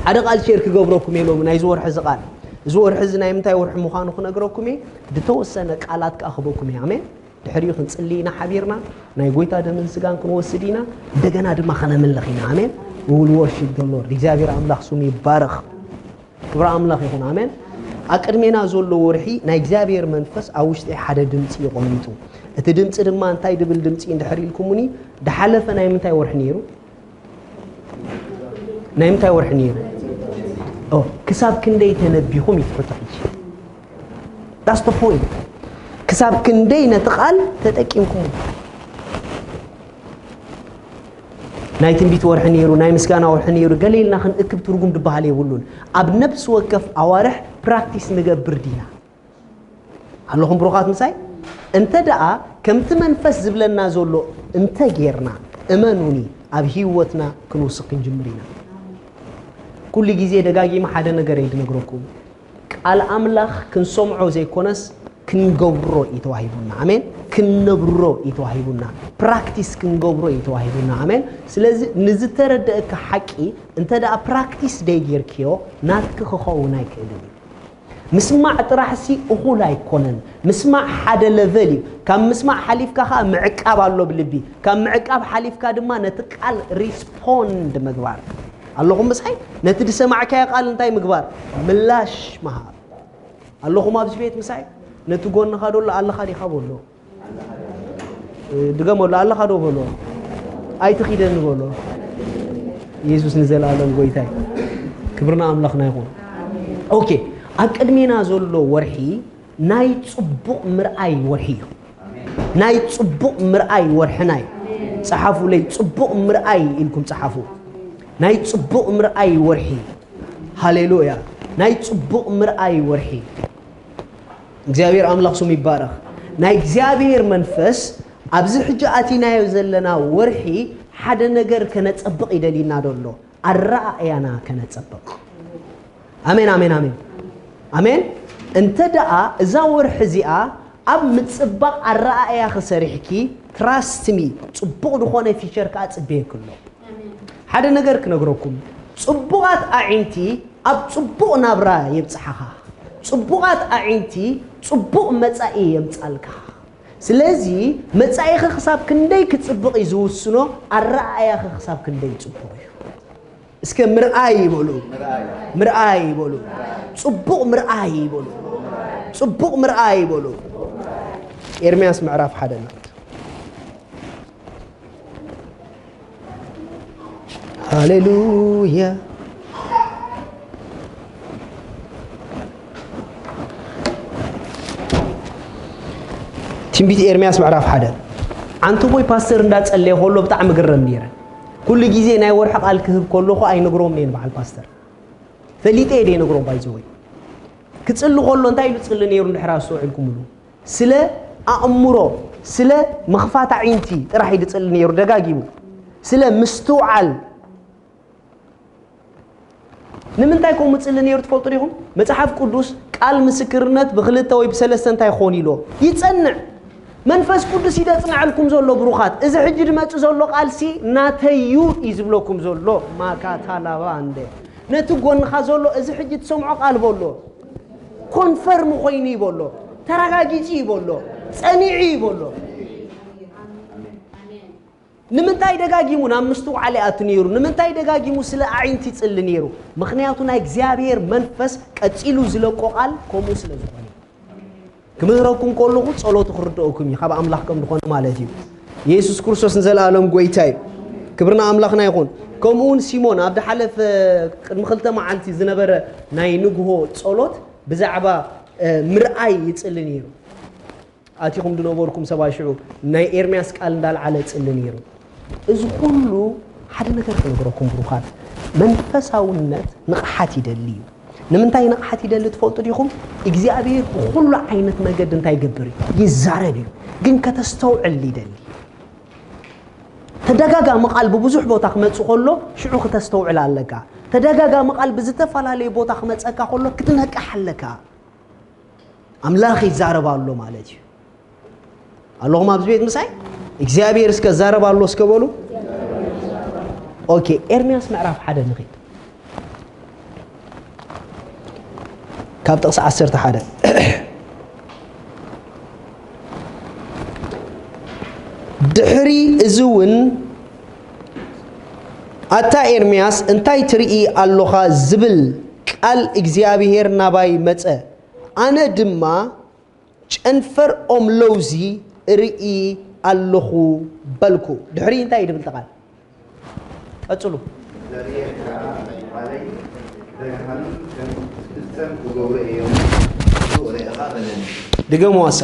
ሓደ ቃል ሼር ክገብረኩም እየ ሎሚ ናይዚ ወርሒ እዚ ቃል። እዚ ወርሒ እዚ ናይ ምንታይ ወርሒ ምዃኑ ክነግረኩም እየ። ዝተወሰነ ቃላት ከኣ ክበኩም እየ። ኣሜን። ድሕሪኡ ክንጽሊ ኢና ሓቢርና። ናይ ጎይታ ደምን ስጋን ክንወስድ ኢና። እንደገና ድማ ከነምልኽ ኢና። ኣሜን። We will worship the Lord። እግዚኣብሔር ኣምላኽ ስሙ ይባረኽ። ክብሪ ኣምላኽ ይኹን። ኣሜን። ኣብ ቅድሜና ዘሎ ወርሒ ናይ እግዚኣብሔር መንፈስ ኣብ ውሽጢ ሓደ ድምፂ እዩ ቆሚጡ። እቲ ድምፂ ድማ እንታይ ድብል ድምፂ እንድሕር ኢልኩምኒ፣ ድሓለፈ ናይ ምንታይ ወርሒ ነይሩ? ናይ ምንታይ ወርሒ ነይሩ? ኦ፣ ክሳብ ክንደይ ተነቢኹም እዩ ትሕቶ ሕጂ። That's the point። ክሳብ ክንደይ ነቲ ቃል ተጠቂምኩም? ናይ ትንቢት ወርሒ ነይሩ፣ ናይ ምስጋና ወርሒ ነይሩ፣ ገለ ኢልና ክንእክብ ትርጉም ዝበሃል የብሉን። ኣብ ነፍሲ ወከፍ ኣዋርሕ ፕራክቲስ ንገብር ዲና? ኣለኹም ብሩኻት ምሳይ? እንተ ደኣ ከምቲ መንፈስ ዝብለና ዘሎ እንተ ጌርና፣ እመኑኒ፣ ኣብ ህይወትና ክንውስኽ ክንጅምር ኢና። ኩሉ ግዜ ደጋጊመ ሓደ ነገር እየ ዝነግረኩም። ቃል ኣምላኽ ክንሰምዖ ዘይኮነስ ክንገብሮ እዩ ተዋሂቡና። ኣሜን። ክንነብሮ እዩ ተዋሂቡና። ፕራክቲስ ክንገብሮ እዩ ተዋሂቡና። ኣሜን። ስለዚ ንዝተረደእካ ሓቂ እንተ ደኣ ፕራክቲስ ደይጌርክዮ ናትኪ ክኸውን ኣይክእልን እዩ። ምስማዕ ጥራሕሲ እኹል ኣይኮነን። ምስማዕ ሓደ ለቨል እዩ። ካብ ምስማዕ ሓሊፍካ ኸኣ ምዕቃብ ኣሎ ብልቢ። ካብ ምዕቃብ ሓሊፍካ ድማ ነቲ ቃል ሪስፖንድ ምግባር። ኣለኹም ምሳይ? ነቲ ዝሰማዕካዮ ቃል እንታይ ምግባር? ምላሽ ምሃብ። ኣለኹም ኣብዚ ቤት ምሳይ? ነቲ ጎንኻ ደሎ ኣለኻ ዲኻ በሎ። ድገመሉ፣ ኣለኻ ዶ በሎ። ኣይትኺደኒ በሎ። ኢየሱስ ንዘለኣለም ጎይታይ። ክብርና ኣምላኽና ይኹን። ኦኬ፣ ኣብ ቅድሜና ዘሎ ወርሒ ናይ ጽቡቕ ምርኣይ ወርሒ እዩ። ናይ ጽቡቕ ምርኣይ ወርሕና እዩ። ጸሓፉለይ፣ ጽቡቕ ምርኣይ ኢልኩም ጸሓፉ። ናይ ጽቡቕ ምርኣይ ወርሒ። ሃሌሉያ። ናይ ጽቡቕ ምርኣይ ወርሒ። እግዚኣብሔር ኣምላኽ ስሙ ይባረኽ። ናይ እግዚኣብሔር መንፈስ ኣብዚ ሕጂ ኣቲናዮ ዘለና ወርሒ ሓደ ነገር ከነጸብቕ ይደልየና ደሎ፣ ኣረኣእያና ከነጸብቕ። ኣሜን፣ ኣሜን፣ ኣሜን። ኣሜን። እንተ ደኣ እዛ ወርሒ እዚኣ ኣብ ምጽባቕ ኣረኣእያኺ ሰሪሕኪ፣ ትራስት ሚ፣ ጽቡቕ ዝኾነ ፊቸር ከኣ ጽበየኪ ኣሎ። ሓደ ነገር ክነግረኩም፣ ጽቡቓት ኣዒንቲ ኣብ ጽቡቕ ናብራ የብጽሓኻ። ጽቡቓት ኣዒንቲ ጽቡቕ መጻኢ የምጻልካ። ስለዚ መጻኢኺ ክሳብ ክንደይ ክጽብቕ እዩ ዝውስኖ፣ ኣረኣእያኺ ክሳብ ክንደይ ጽቡቕ እዩ። እስከ ምርኣይ ይበሉ። ምርኣይ ይበሉ። ጽቡቕ ምርኣይ ይበሉ። ጽቡቕ ምርኣይ ይበሉ። ኤርምያስ ምዕራፍ ሓደ ንኣቱ። ሃሌሉያ። ትንቢት ኤርምያስ ምዕራፍ ሓደ። ዓንተቦይ ፓስተር እንዳጸለየ ከሎ ብጣዕሚ ግረም ነይረ። ኩሉ ግዜ ናይ ወርሒ ቃል ክህብ ከለኹ ኣይነግሮም እየ ንበዓል ፓስተር። ፈሊጠ እየ ዘይነግሮም ባይዘወይ። ክጽሊ ከሎ እንታይ ኢሉ ጽሊ ነይሩ እንድሕር ኣስተውዒልኩምሉ? ስለ ኣእምሮ፣ ስለ ምኽፋት ኣዒንቲ ጥራሕ እዩ ዝጽሊ ነይሩ ደጋጊሙ። ስለ ምስትውዓል። ንምንታይ ከምኡ ጽሊ ነይሩ ትፈልጡ ዲኹም? መጽሓፍ ቅዱስ ቃል ምስክርነት ብክልተ ወይ ብሰለስተ እንታይ ክኾን ኢሎ ይጸንዕ። መንፈስ ቅዱስ እዩ ዘጽንዐልኩም ዘሎ ብሩኻት። እዚ ሕጂ ዝመጽእ ዘሎ ቃልሲ ናተዩ እዩ ዝብለኩም ዘሎ። ማካታላባ እንደ ነቲ ጎንኻ ዘሎ እዚ ሕጂ ትሰምዖ ቃል በሎ። ኮንፈርም ኮይኑ ይበሎ። ተረጋጊጹ ይበሎ። ጸኒዑ ይበሎ። ንምንታይ ደጋጊሙ ናብ ምስትውዓል ይኣቱ ነይሩ? ንምንታይ ደጋጊሙ ስለ ኣዒንቲ ይጽሊ ነይሩ? ምኽንያቱ ናይ እግዚኣብሔር መንፈስ ቀጺሉ ዝለቆ ቃል ከምኡ ስለ ዝኾነ። ክምህረኩም ከለኹ ጸሎቱ ክርድኦኩም እዩ፣ ካብ ኣምላኽ ከም ዝኾነ ማለት እዩ። የሱስ ክርስቶስ ንዘለኣለም ጎይታ እዩ። ክብሪ ንኣምላኽና ይኹን። ከምኡ እውን ሲሞን ኣብ ዝሓለፈ ቅድሚ ክልተ መዓልቲ ዝነበረ ናይ ንግሆ ጸሎት ብዛዕባ፣ እ፣ ምርኣይ ይጽሊ ነይሩ። ኣቲኹም ዝነበርኩም ሰባት ሽዑ ናይ ኤርምያስ ቃል እንዳልዓለ ጽሊ ነይሩ። እዚ ኩሉ ሓደ ነገር ክነግረኩም ብሩኻት፣ መንፈሳውነት ንቕሓት ይደሊ እዩ። ንምንታይ ንቕሓት ይደሊ ትፈልጡ ዲኹም? እግዚኣብሔር ብኹሉ ዓይነት መገዲ እንታይ ይገብር እዩ? ይዛረብ እዩ። ግን ከተስተውዕል ይደሊ። ተደጋጋሚ ቃል ብብዙሕ ቦታ ክመጽእ ከሎ ሽዑ ክተስተውዕል ኣለካ። ተደጋጋሚ ቃል ብዝተፈላለየ ቦታ ክመጸካ ከሎ ክትነቅሕ ኣለካ። ኣምላኽ ይዛረብ ኣሎ ማለት እዩ። ኣለኹም ኣብዚ ቤት ምሳይ? እግዚኣብሔር እስከ ዛረብ ኣሎ እስከ በሉ። ኦኬ፣ ኤርምያስ ምዕራፍ ሓደ ንኺድ። ካብ ጥቕሲ ዓሰርተ ሓደ። ድሕሪ እዚ እውን፣ ኣታ ኤርምያስ፣ እንታይ ትርኢ ኣሎኻ? ዝብል ቃል እግዚኣብሄር ናባይ መጸ። ኣነ ድማ፣ ጨንፈር ኦም ለውዚ እርኢ ኣለኹ በልኩ። ድሕሪ እንታይ እዩ ድብል እቲ ቃል? ቀጽሉ። እግዚኣብሔር ከዓ ቃለይ ተግሃሉ ከም ዝፍጸም ክገብሮ እየ እሞ ጽቡቕ ርኢኻ በለኒ። ድገምዋ እሳ።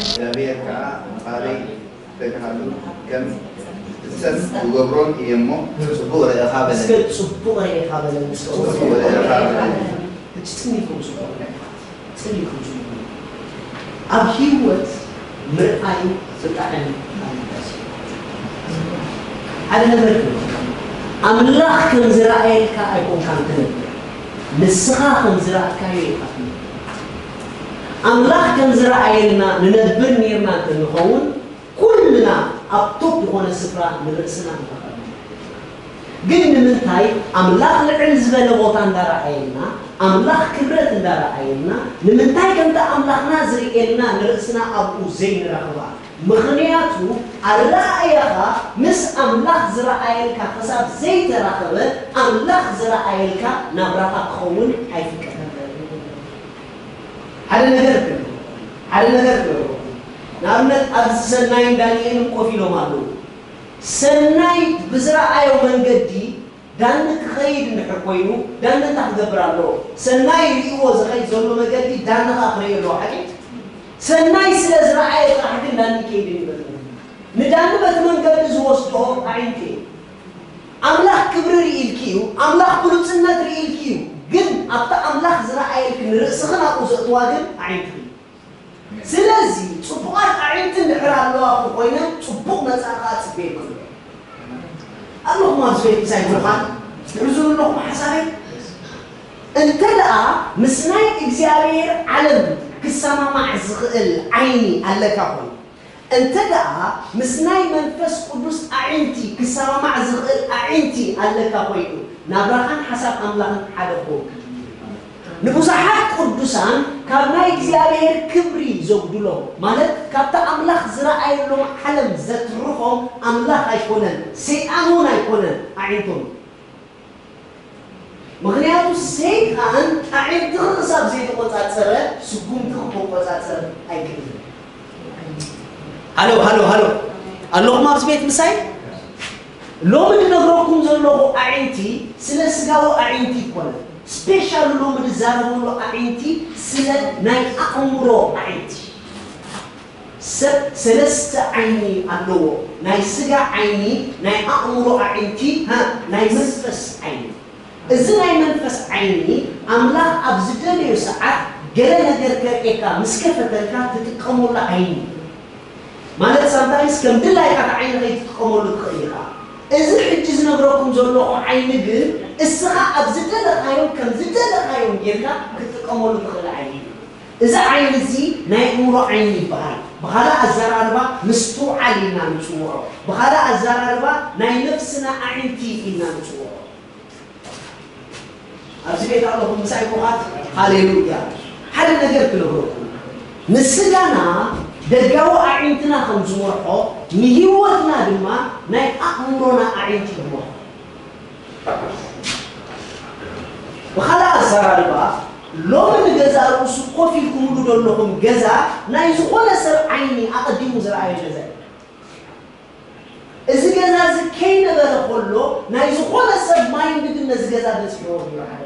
እግዚኣብሔር ከዓ ቃለይ ተግሃሉ ከም ዝፍጸም ክገብሮን እየ እሞ ጽቡቕ ርኢኻ እስከ በለኒ። ጽቡቕ ርኢኻ በለኒ። እስከ ጽቡቕ ርኢኻ በለኒ። ሕጂ ጽን ኢልኩም ስምዑ። ጽን ኢልኩም ስምዑ። ኣብ ህይወት ምርኣይ ብጣዕሚ ኣገዳሲ እዩ። ሓደ ነገር ክብል፣ ኣምላኽ ከም ዝረኣየልካ ኣይኮንካን ትነብር፣ ንስኻ ከም ዝረኣካዮ ኢኻ ትነብር። ኣምላኽ ከም ዝረኣየልና ንነብር ኔርና እንተንኸውን፣ ኩልና ኣብ ቶፕ ዝኾነ ስፍራ ንርእስና ንረኽብ። ግን ንምንታይ ኣምላኽ ልዕል ዝበለ ቦታ እንዳረኣየልና፣ ኣምላኽ ክብረት እንዳረኣየልና፣ ንምንታይ ከምቲ ኣምላኽና ዝርእየልና ንርእስና ኣብኡ ዘይንረኽባ? ምኽንያቱ ኣረኣእያኻ ምስ ኣምላኽ ዝረኣየልካ ክሳብ ዘይተራኸበ፣ ኣምላኽ ዝረኣየልካ ናብራኻ ክኸውን ኣይፍቀደልካን። ሓደ ነገር ክብል፣ ሓደ ነገር ክብል። ንኣብነት ኣብዚ ሰናይን ዳንኤልን ኮፍ ኢሎም ኣለዉ። ሰናይ ብዝረኣዮ መንገዲ ዳኒ ክኸይድ እንድሕር ኮይኑ፣ ዳኒ እንታይ ክገብር ኣለዎ? ሰናይ ርእይዎ ዝኸይድ ዘሎ መገዲ ዳኒ ኸኣ ክርእዮ ኣለዎ። ሓቂ? ሰናይ ስለ ዝረኣየ ጥራሕ ግን ዳኒ ከይድ ይበል። ንዳኒ በቲ መንገዲ ዝወስዶ ኣዒንቲ እዩ። ኣምላኽ ክብሪ ርኢልኪ እዩ፣ ኣምላኽ ብሉጽነት ርኢልኪ እዩ። ግን ኣብቲ ኣምላኽ ዝረኣየልኪ ንርእስኽን ኣብኡ ዘእትዋ ግን ኣዒንትኺ እዩ። ስለዚ ጽቡቓት ኣዒንቲ እንድሕር ኣለዋኹም ኮይነን ጽቡቕ መጻኢ ከኣ ጽበየኩም እዩ። ኣለኹም ኣብዚ ቤት ምሳይ ብሩኻት ትሕዝኑ ኣለኹም ሓሳበይ? እንተ ደኣ ምስ ናይ እግዚኣብሔር ዓለም ክሰማማዕ ዝኽእል ዓይኒ ኣለካ ኮይኑ፣ እንተ ደኣ ምስ ናይ መንፈስ ቅዱስ ኣዒንቲ ክሰማማዕ ዝኽእል ኣዒንቲ ኣለካ ኮይኑ፣ ናብራኻን ሓሳብ ኣምላኽን ሓደ ክኸውን ክጅምር እዩ። ንብዙሓት ቅዱሳን ካብ ናይ እግዚኣብሔር ክብሪ ዘጉድሎም፣ ማለት ካብቲ ኣምላኽ ዝረኣየሎም ዓለም ዘትርፎም ኣምላኽ ኣይኮነን፣ ሰይጣን እውን ኣይኮነን ኣዒንቶም። ምኽንያቱ ሰይጣን ኣዒንትኺ ክሳብ ዘይተቖጻጸረ ስጉምትኺ ክቆጻጸር ኣይክእልን። ሃሎ፣ ሃሎ፣ ሃሎ። ኣለኹም ኣብዚ ቤት ምሳይ? ሎሚ ዝነግረኩም ዘለኹ ኣዒንቲ ስለ ስጋዊ ኣዒንቲ ይኮነ። ስፔሻል ሎሚ ዝዛረበሉ ኣዒንቲ ስለ ናይ ኣእምሮ ኣዒንቲ። ሰብ ሰለስተ ዓይኒ ኣለዎ። ናይ ስጋ ዓይኒ፣ ናይ ኣእምሮ ኣዒንቲ፣ ሃ፣ ናይ መንፈስ ዓይኒ። እዚ ናይ መንፈስ ዓይኒ ኣምላኽ ኣብ ዝደለዮ ሰዓት ገለ ነገር ከርእየካ ምስ ከፈተልካ ትጥቀመሉ ዓይኒ እዩ። ማለት ሳምታይምስ ከም ድላይካ እቲ ዓይኒ ከይትጥቀመሉ ትኽእል ኢኻ። እዚ ሕጂ ዝነግረኩም ዘለኹ ዓይኒ ግን እስኻ ኣብ ዝደለኻዮም ከም ዝደለኻዮም ጌርካ ክትጥቀመሉ ትኽእል ዓይኒ እዩ። እዚ ዓይኒ እዚ ናይ እምሮ ዓይኒ ይበሃል። ብኻልእ ኣዘራርባ ምስትውዓል ኢልና ንጽውዖ። ብኻልእ ኣዘራርባ ናይ ነፍስና ኣዒንቲ ኢልና ንጽውዖ። ኣብዚ ቤት ኣለኹም ምሳይ ቡኻት? ሃሌሉያ። ሓደ ነገር ክነግረኩም። ንስጋና ደጋዊ ኣዒንትና ከም ዝመርሖ፣ ንህይወትና ድማ ናይ ኣእምሮና ኣዒንቲ ይመርሖ። ብኻልእ ኣዘራርባ፣ ሎሚ ንገዛእ ርእሱ ኮፍ ኢልኩምሉ ዘለኹም ገዛ ናይ ዝኾነ ሰብ ዓይኒ ኣቐዲሙ ዝረኣዮ ገዛ እዩ። እዚ ገዛ እዚ ከይነበረ ከሎ ናይ ዝኾነ ሰብ ማይንድ ግን ነዚ ገዛ በጺሕዎ ነይሩ። ሓደ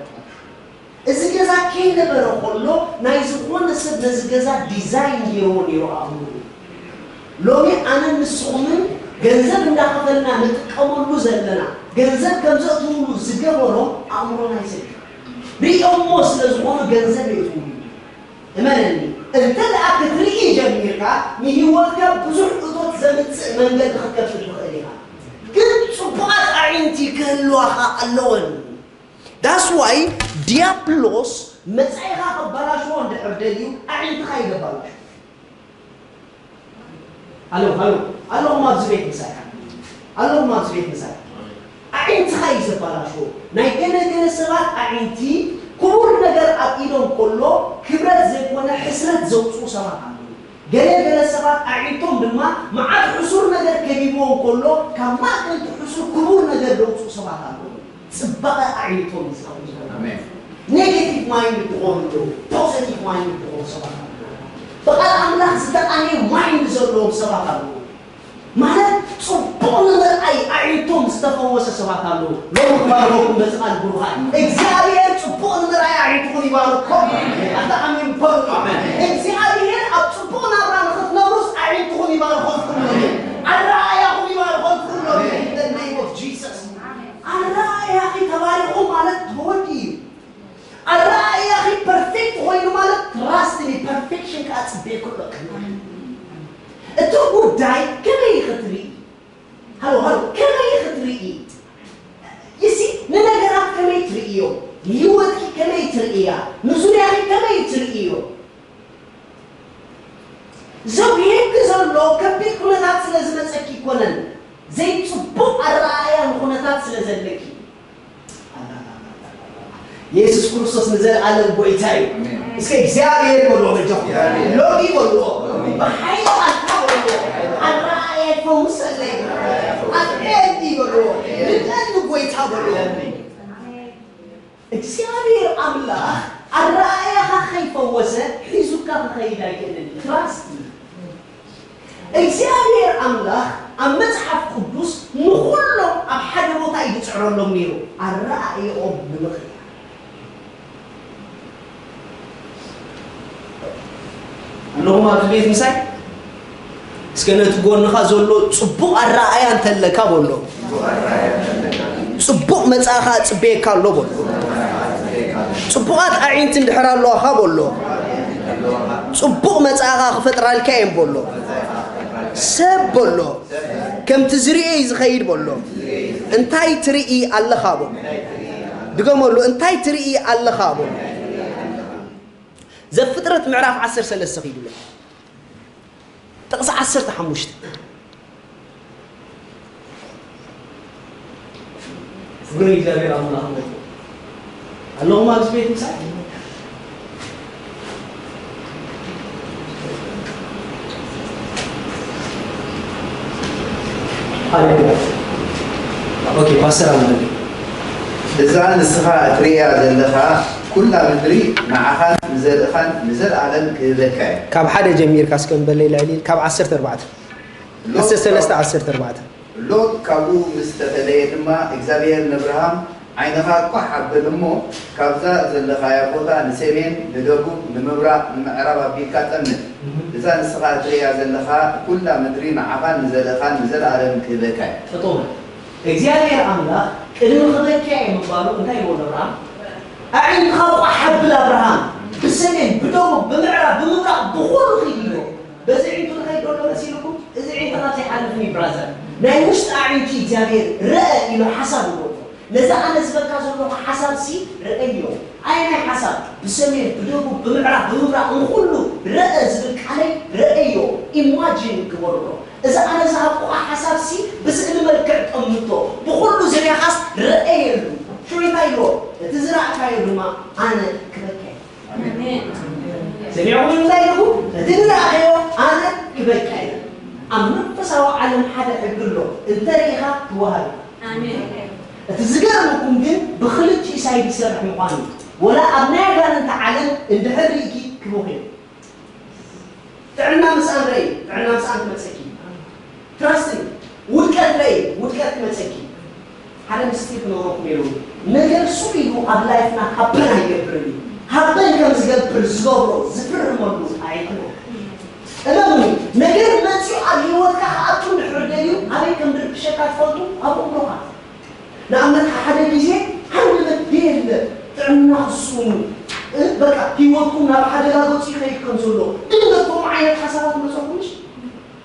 እዚ ገዛ ከይነበረ ከሎ ናይ ዝኾነ ሰብ ነዚ ገዛ ዲዛይን ገይርዎ ነይሩ ኣእምሮ። ሎሚ ኣነን ንስኹምን ገንዘብ እንዳኸፈልና ንጥቀመሉ ዘለና፣ ገንዘብ ከም ዘእትውሉ ዝገበሮም ኣእምሮና እዩ። ሪኦሞ ስለ ዝኾኑ ገንዘብ የእትውሉ። እመነኒ፣ እንተ ደኣ ክትርኢ ጀሚርካ፣ ንህይወትካ ብዙሕ እቶት ዘምጽእ መንገዲ ክትከፍት ትኽእል ኢኻ። ግን ጽቡቓት ኣዒንቲ ክህልዋኻ ኣለወን። ዳስ ዋይ ዲያብሎስ መጻኢኻ ከባላሽዎ እንድሕር ደልዩ ኣዒንትኻ እዩ ዘባላሽዎ። ሃሎ፣ ሃሎ፣ ኣለኹም ኣብዚ ቤት ምሳይ? ኣለኹም ኣብዚ ቤት ምሳይ? ኣዒንትኻ እዩ ዘባላሽዎ። ናይ ገለ ገለ ሰባት ኣዒንቲ ክቡር ነገር ኣብ ኢዶም ከሎ ክብረት ዘይኮነ ሕስረት ዘውፅኡ ሰባት ኣለዉ። ገለ ገለ ሰባት ኣዒንቶም ድማ መዓት ሕሱር ነገር ከቢብዎም ከሎ ካብ ማእከል እቲ ሕሱር ክቡር ነገር ዘውፅኡ ሰባት ኣለዉ። ፅባቐ ኣዒንቶም እዩ ዝኸውን ዘሎ። ኣሜን። ኔጌቲቭ ማይንድ ዝኾኑ ኣለዉ፣ ፖዘቲቭ ማይንድ ዝኾኑ ሰባት ኣለዉ። ብቓል ኣምላኽ ዝተቓነየ ማይንድ ዘለዎም ሰባት ኣለዉ። ማለት ጽቡቕ ንምርኣይ ኣዒንቶም ዝተፈወሰ ሰባት ኣለዉ። ሎሚ ክባርኸኩም በዚ ቃል ብሩኻት። እግዚኣብሔር ጽቡቕ ንምርኣይ ኣዒንትኹም ይባርኮ። ኣታ ኣሜን በሉ። እግዚኣብሔር ኣብ ጽቡቕ ናብራ ንኽትነብሩስ ኣዒንትኹም ይባርኸልኩም ሎሚ። ኣረኣእያኹም ይባርኸልኩም ሎሚ። In the name of Jesus። ኣረኣእያኺ ተባሪኹ ማለት ተወዲ እዩ። ኣረኣእያኺ ፐርፌክት ኮይኑ ማለት ትራስት ሚ ፐርፌክሽን ከኣ ጽበየኩ ኣለኹ። እቲ ጉዳይ ከመይ ኢኺ ትርኢ? ሃሎ ሃሎ ከመይ ኢኺ ትርኢ? ይሲ ንነገራት ከመይ ትርእዮ? ንህይወትኪ ከመይ ትርእያ? ንዙርያኺ ከመይ ትርእዮ? ዘጉየኪ ዘሎ ከቢድ ኩነታት ስለ ዝመጸኪ ኣይኮነን፣ ዘይጽቡቕ ኣረኣእያ ንኹነታት ስለ ዘለኪ። የሱስ ክርስቶስ ንዘለኣለም ጎይታ እዩ። ኣሜን። እስከ እግዚኣብሔር በልዎ በጃኹም። እግዚኣብሔር። ሎሚ በልዎ። ሎሚ። ብሓይሊ ቃልካ በልዎ። ኣረኣእያ ይፈውሰለይ። ኣጥዕየኒ በልዎ። ርደኒ ጎይታ በልዎ። እግዚኣብሔር ኣምላኽ ኣረኣእያኻ ከይፈወሰ ሒዙካ ክኸይድ ኣይክእልን እዩ። ትራስት እዩ። እግዚኣብሔር ኣምላኽ ኣብ መጽሓፍ ቅዱስ ንኹሎም ኣብ ሓደ ቦታ እዩ ዝጽዕረሎም ነይሩ፣ ኣረኣእያኦም ንምቕያር። ኣለኹም ኣብዚ ቤት ምሳይ? እስከ ነቲ ጎንኻ ዘሎ ጽቡቕ ኣረኣእያ እንተለካ በሎ። ጽቡቕ መጻእኻ እጽበየካ ኣሎ በሎ። ጽቡቓት ኣዒንቲ እንድሕር ኣለዋኻ በሎ። ጽቡቕ መጻእኻ ክፈጥራልካ እየ በሎ። ሰብ በሎ። ከምቲ ዝርእዮ እዩ ዝኸይድ በሎ። እንታይ ትርኢ ኣለኻ በሎ። ድገመሉ፣ እንታይ ትርኢ ኣለኻ በሎ። ዘፍጥረት ምዕራፍ ዓሰርተ ሰለስተ ኺዱለይ። ጥቕሲ ዓሰርተ ሓሙሽተ። ፍቕሪ እግዚኣብሔር ኣምላኽ ኣለኹም ኣብዚ ቤት ምሳይ? ሃሌሉያ። ኦኬ፣ ፓስተር ኣመን። እዛ ንስኻ እትርእያ ዘለኻ ኩላ ምድሪ ንዓኻን ንዘርእኻን ንዘለኣለም ክህበካ እየ። ካብ ሓደ ጀሚርካ እስከ ንበለይ ልዕል ኢል፣ ካብ ዓሰርተ ኣርባዕተ። ሎጥ ዓሰርተ ሰለስተ፣ ዓሰርተ ኣርባዕተ። ሎጥ ካብኡ ምስ ተፈለየ ድማ እግዚኣብሔር ንኣብርሃም ዓይንኻ ኳሕ ኣብል እሞ ካብዛ ዘለኻያ ቦታ ንሰሜን፣ ንደቡብ፣ ንምብራቕ፣ ንምዕራብ ኣቢልካ ጠምት። እዛ ንስኻ እትርእያ ዘለኻ ኩላ ምድሪ ንዓኻን ንዘርእኻን ንዘለኣለም ክህበካ እየ። ጠጠው በል። እግዚኣብሔር ኣምላኽ ቅድሚ ክበኪያ እየ ምባሉ እንታይ ይብሎ ኣብርሃም? ኣዒንትኻ ቋሕ ኣብል ኣብርሃም፣ ብሰሜን፣ ብደቡብ፣ ብምዕራብ፣ ብምብራቕ፣ ብኹሉ ኺድ ኢልዎ። በዚ ኣዒንቱ ንኸይድ ዶ ኣሎ መሲልኩም? እዚ ኣዒንትኻ ዘይሓልፍን እዩ ብራዘር። ናይ ውሽጢ ኣዒንቱ እግዚኣብሔር ርአ ኢሉ ሓሳብ ይወዶ። ነዚ ኣነ ዝበካ ዘለኹ ሓሳብ ሲ ርአዮ። ኣየናይ ሓሳብ? ብሰሜን፣ ብደቡብ፣ ብምዕራብ፣ ብምብራቕ፣ ንኹሉ ርአ ዝብል ቃለይ ርአዮ። ኢማጂን ግበርሎ። እዚ ኣነ ዝሃብኩኻ ሓሳብ ሲ ብስእሊ መልክዕ ጠምቶ። ብኹሉ ዙርያኻስ ርአየሉ። ሽዑ እንታይ ኢልዎ? እቲ ዝረኣካዮ ድማ ኣነ ክበካ እየ። ኣሜን። ሰሚዕኹም እንታይ ኢልኩ? እቲ ዝረኣኻዮ ኣነ ክበካ እየ። ኣብ መንፈሳዊ ዓለም ሓደ ሕጊ ኣሎ። እንተ ርኢኻ ትወሃብ እዩ። ኣሜን። እቲ ዝገርመኩም ግን ብኽልቲኡ ሳይድ ይሰርሕ ምዃኑ እዩ። ወላ ኣብ ናይ ኣጋንንቲ ዓለም እንድሕር ርኢኪ ክቡኽ እዩ። ጥዕና ምስኣን ረኢ፣ ጥዕና ምስኣን ክመጸኪ። ትራስት ሚ። ውድቀት ረኢ፣ ውድቀት ክመጸኪ። ሓደ ምስጢር ክነግረኩም ነይሩ። ነገር ሱቕ ኢሉ ኣብ ላይፍና ሃበን ኣይገብርን እዩ። ሃበን ከም ዝገብር ዝገብሮ፣ ዝፍርመሉ ኣይኮነን። እመኑኒ፣ ነገር መጺኡ ኣብ ህይወትካ ክኣቱ እንድሕር ደልዩ፣ ኣበይ ከም ዝርብሸካ ትፈልጡ? ኣብ ኣእምሮኻ። ንኣብነት፣ ሓደ ግዜ ሓደ መፍትሒ የለ፣ ጥዕና ክስኑ፣ እ፣ በቃ፣ ህይወትኩም ናብ ሓደጋ ገጹ ይኸይድ ከም ዘሎ፣ ድንገት ከምኡ ዓይነት ሓሳባት ይመጸኩምሽ?